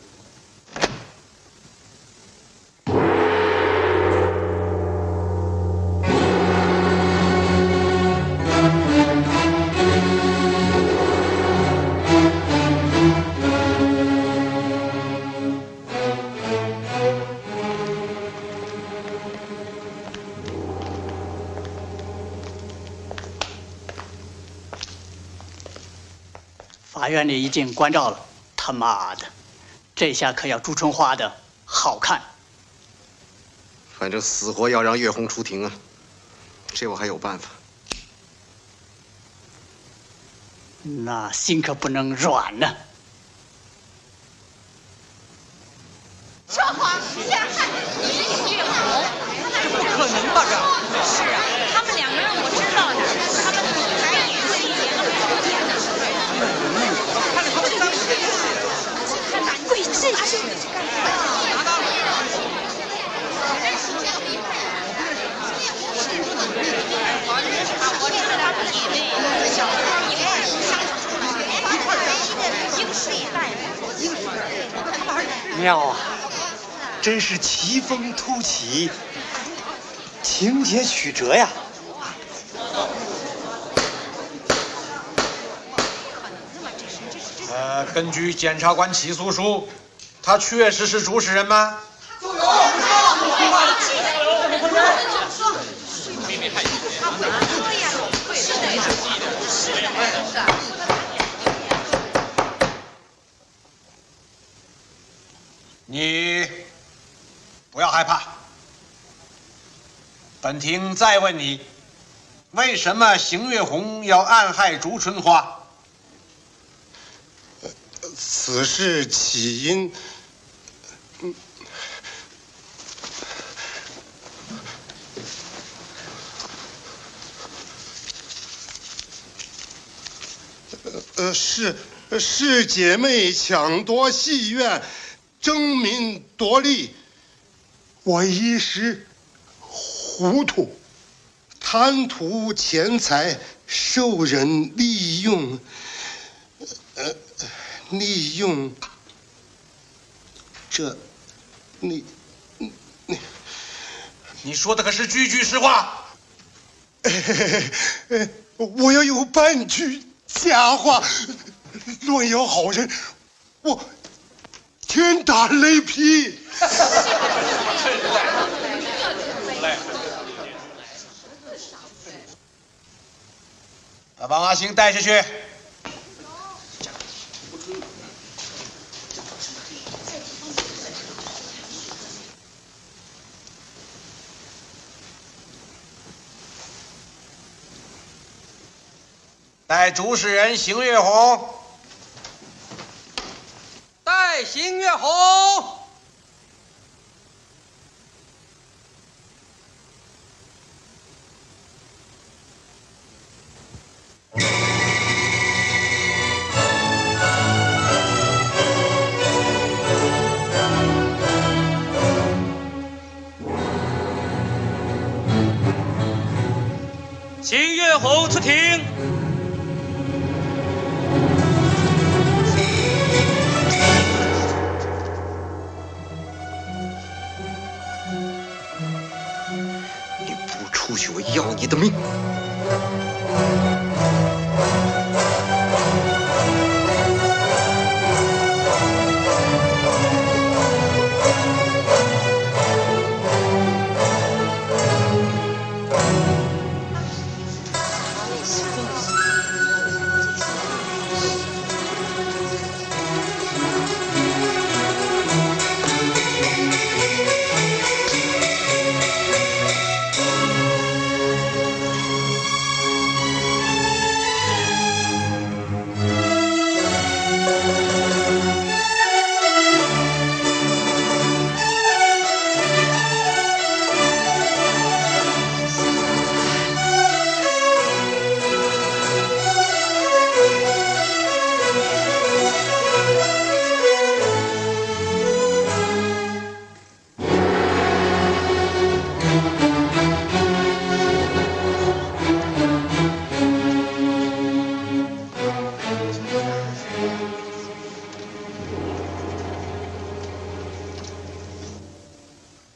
法院里已经关照了，他妈的，这下可要朱春花的好看。反正死活要让月红出庭啊，这我还有办法。那心可不能软呢。 说谎，陷害，你是血红。这不可能吧？这是啊，他们两个人我知道的，他们还演戏。看着他们当时，鬼这是。妙啊，真是奇峰突起，情节曲折呀。呃，根据检察官起诉书，他确实是主使人吗？你不要害怕。本庭再问你，为什么邢月红要暗害朱春花？此事起因， 呃，是，是姐妹抢夺戏院，争名夺利，我一时糊涂，贪图钱财，受人利用，呃，利用，这，你，你，你说的可是句句实话？ 我要有半句假话，乱咬好人，我天打雷劈。把王阿星带下去。带主使人邢月红。带邢月红。 邢月红出庭。你不出去，我要你的命！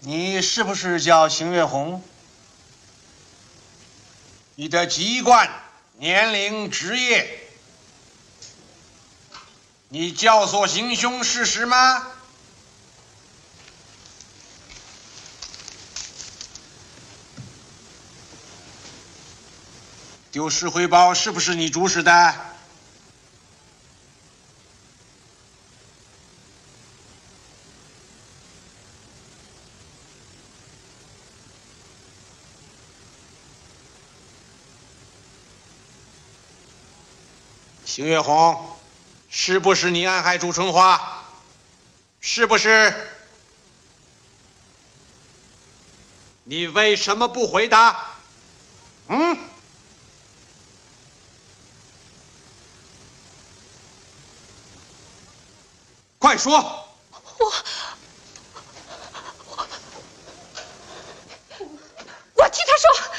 你是不是叫邢月红？你的籍贯、年龄、职业，你教唆行凶事实吗？丢尸灰包是不是你主使的？ 邢月红，是不是你暗害朱春花？是不是？你为什么不回答？嗯？快说！我，我，我替他说。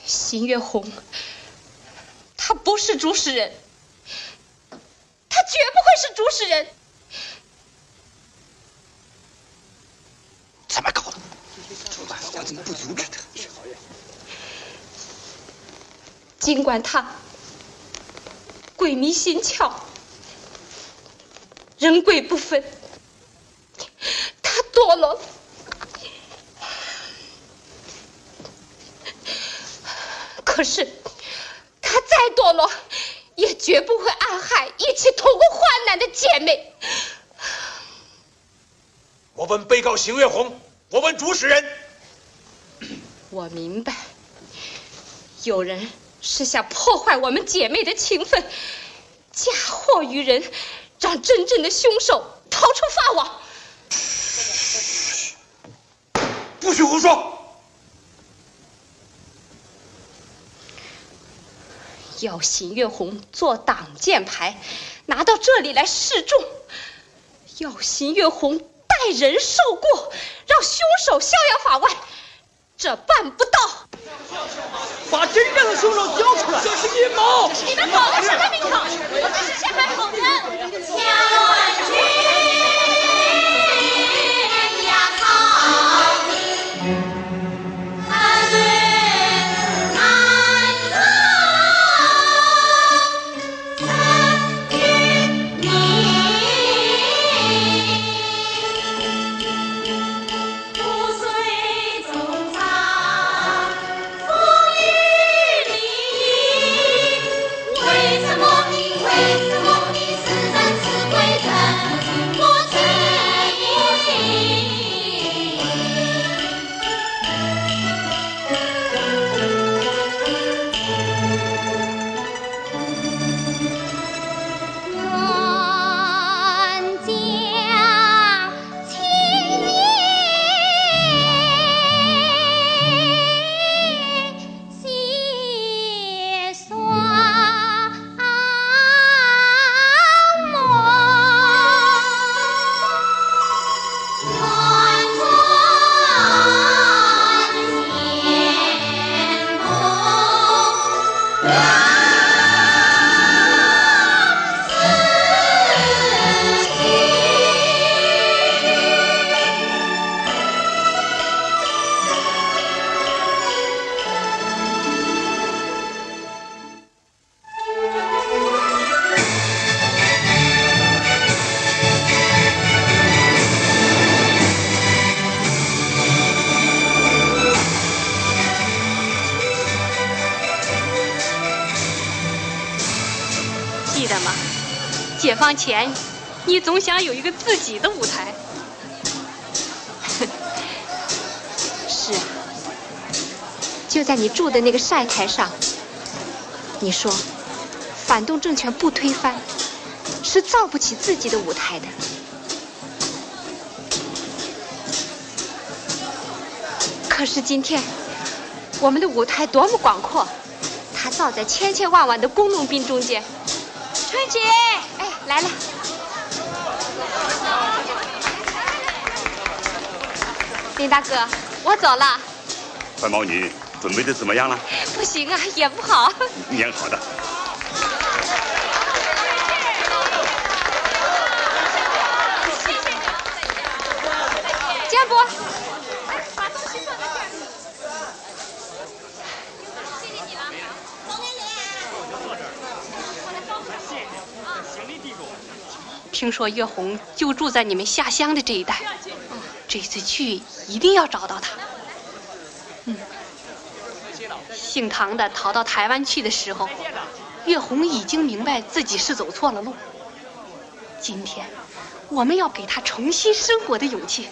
邢月红，他不是主使人，他绝不会是主使人。怎么搞的？我怎么不阻止他？尽管他鬼迷心窍，人鬼不分， 他堕落了，可是他再堕落，也绝不会暗害一起同过患难的姐妹。我问被告邢月红，我问主使人。我明白，有人设下破坏我们姐妹的情分， 嫁祸于人，让真正的凶手逃出法网。嘘，不许胡说！要邢月红做挡箭牌，拿到这里来示众；要邢月红代人受过，让凶手逍遥法外。 这办不到。把真正的凶手交出来！这是阴谋！你们搞个什么名堂？我们是陷害好人！解放前，你总想有一个自己的舞台。是啊，就在你住的那个晒台上，你说，反动政权不推翻，是造不起自己的舞台的。可是今天，我们的舞台多么广阔，它造在千千万万的工农兵中间。春姐，哎，来了。林大哥，我走了。 白毛女，准备的怎么样了？不行啊，演不好。演好的。建博，听说月红就住在你们下乡的这一带，这次去一定要找到她。 嗯，姓唐的逃到台湾去的时候，月红已经明白自己是走错了路。今天，我们要给她重新生活的勇气。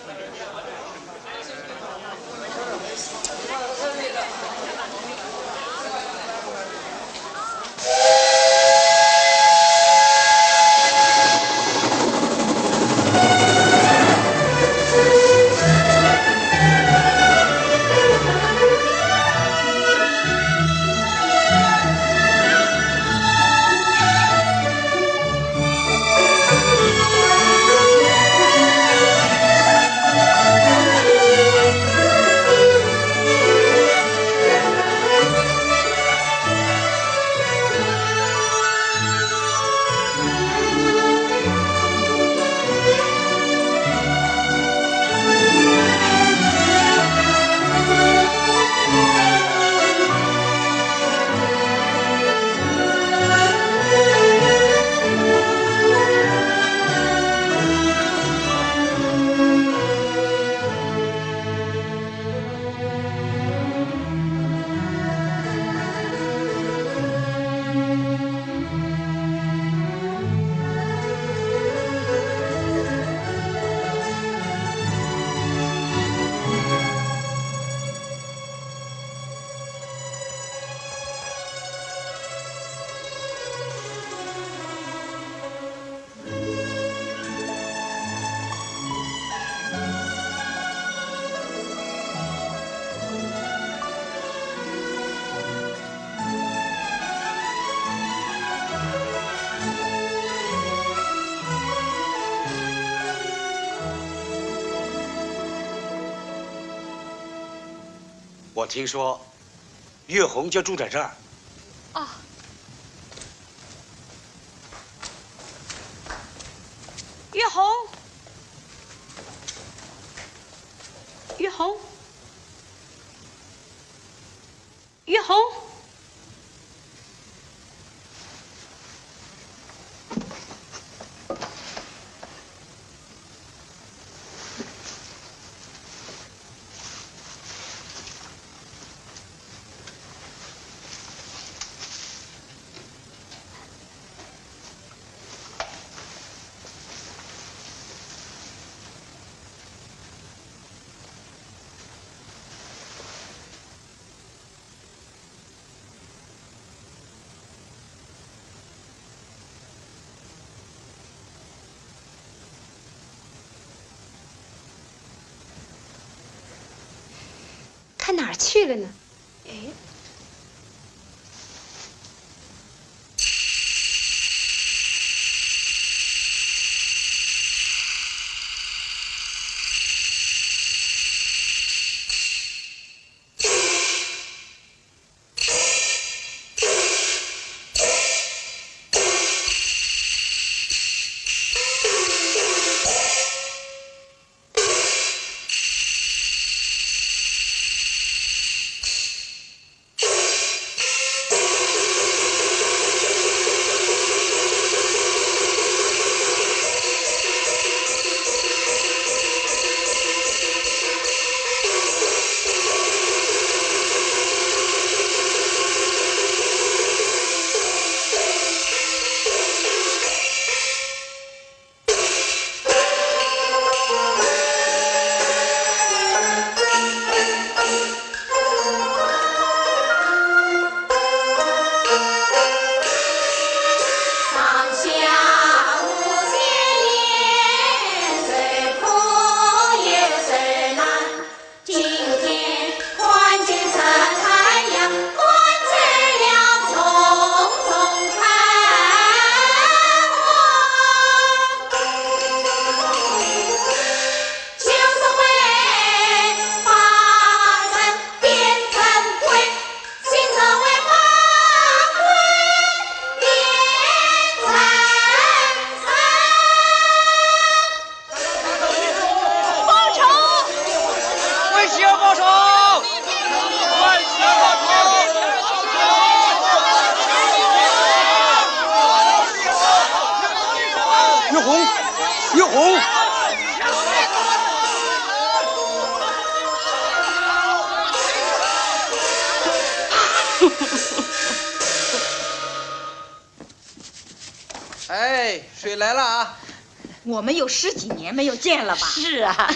我听说月红就住在这儿。啊，月红，月红，月红。他哪儿去了呢？哎。水来了啊！我们有十几年没有见了吧？是啊。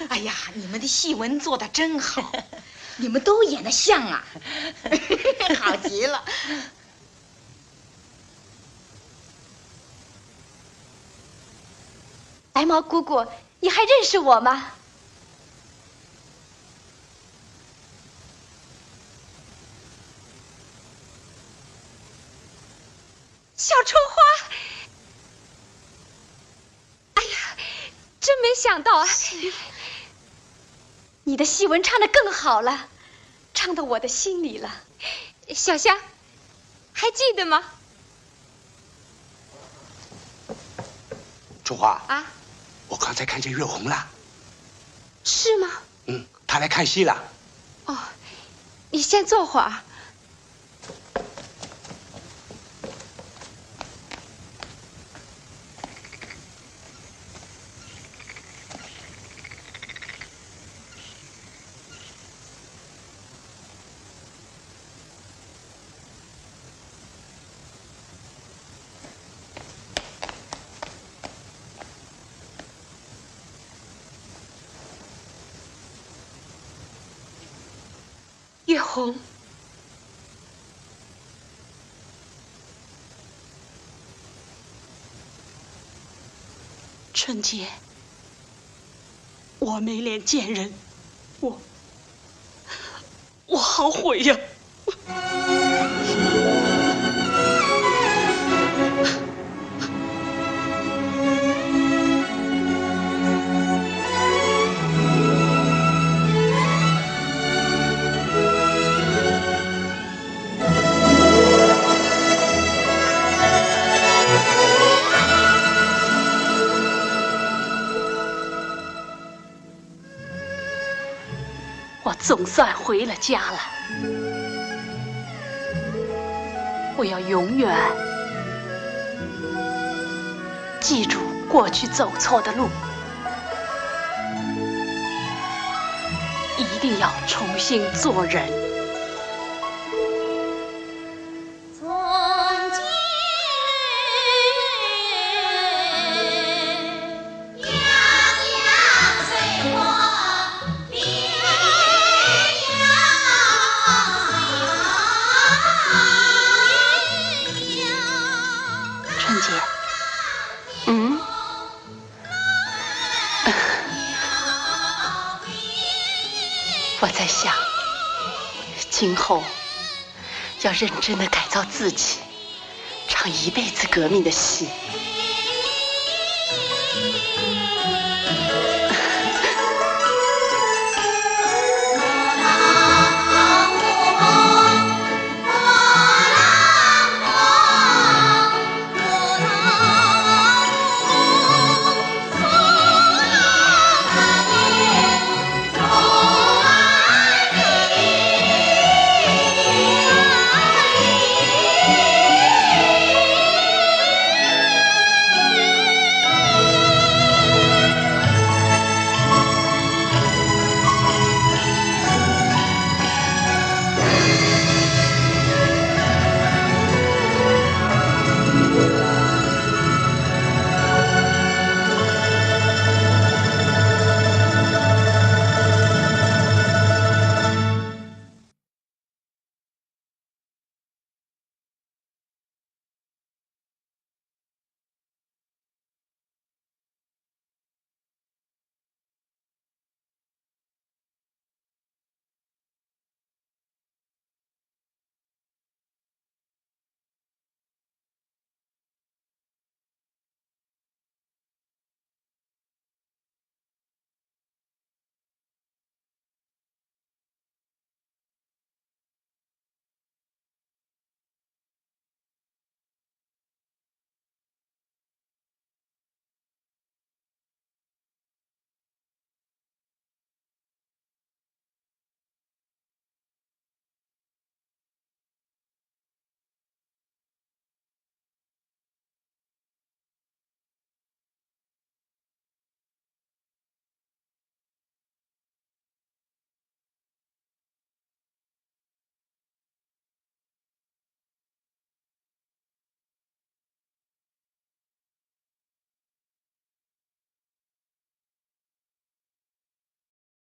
哎呀，你们的戏文做得真好，你们都演得像啊，好极了。白毛姑姑，你还认识我吗？ 小春花，哎呀，真没想到啊！你的戏文唱得更好了，唱到我的心里了。小香，还记得吗？春花啊，我刚才看见月红了。是吗？嗯，她来看戏了。哦，你先坐会儿。 月红。春姐，我没脸见人，我，我好悔呀。 我总算回了家了。我要永远记住过去走错的路，一定要重新做人。 春姐，嗯？ 我在想，今后要认真的改造自己，唱一辈子革命的戏。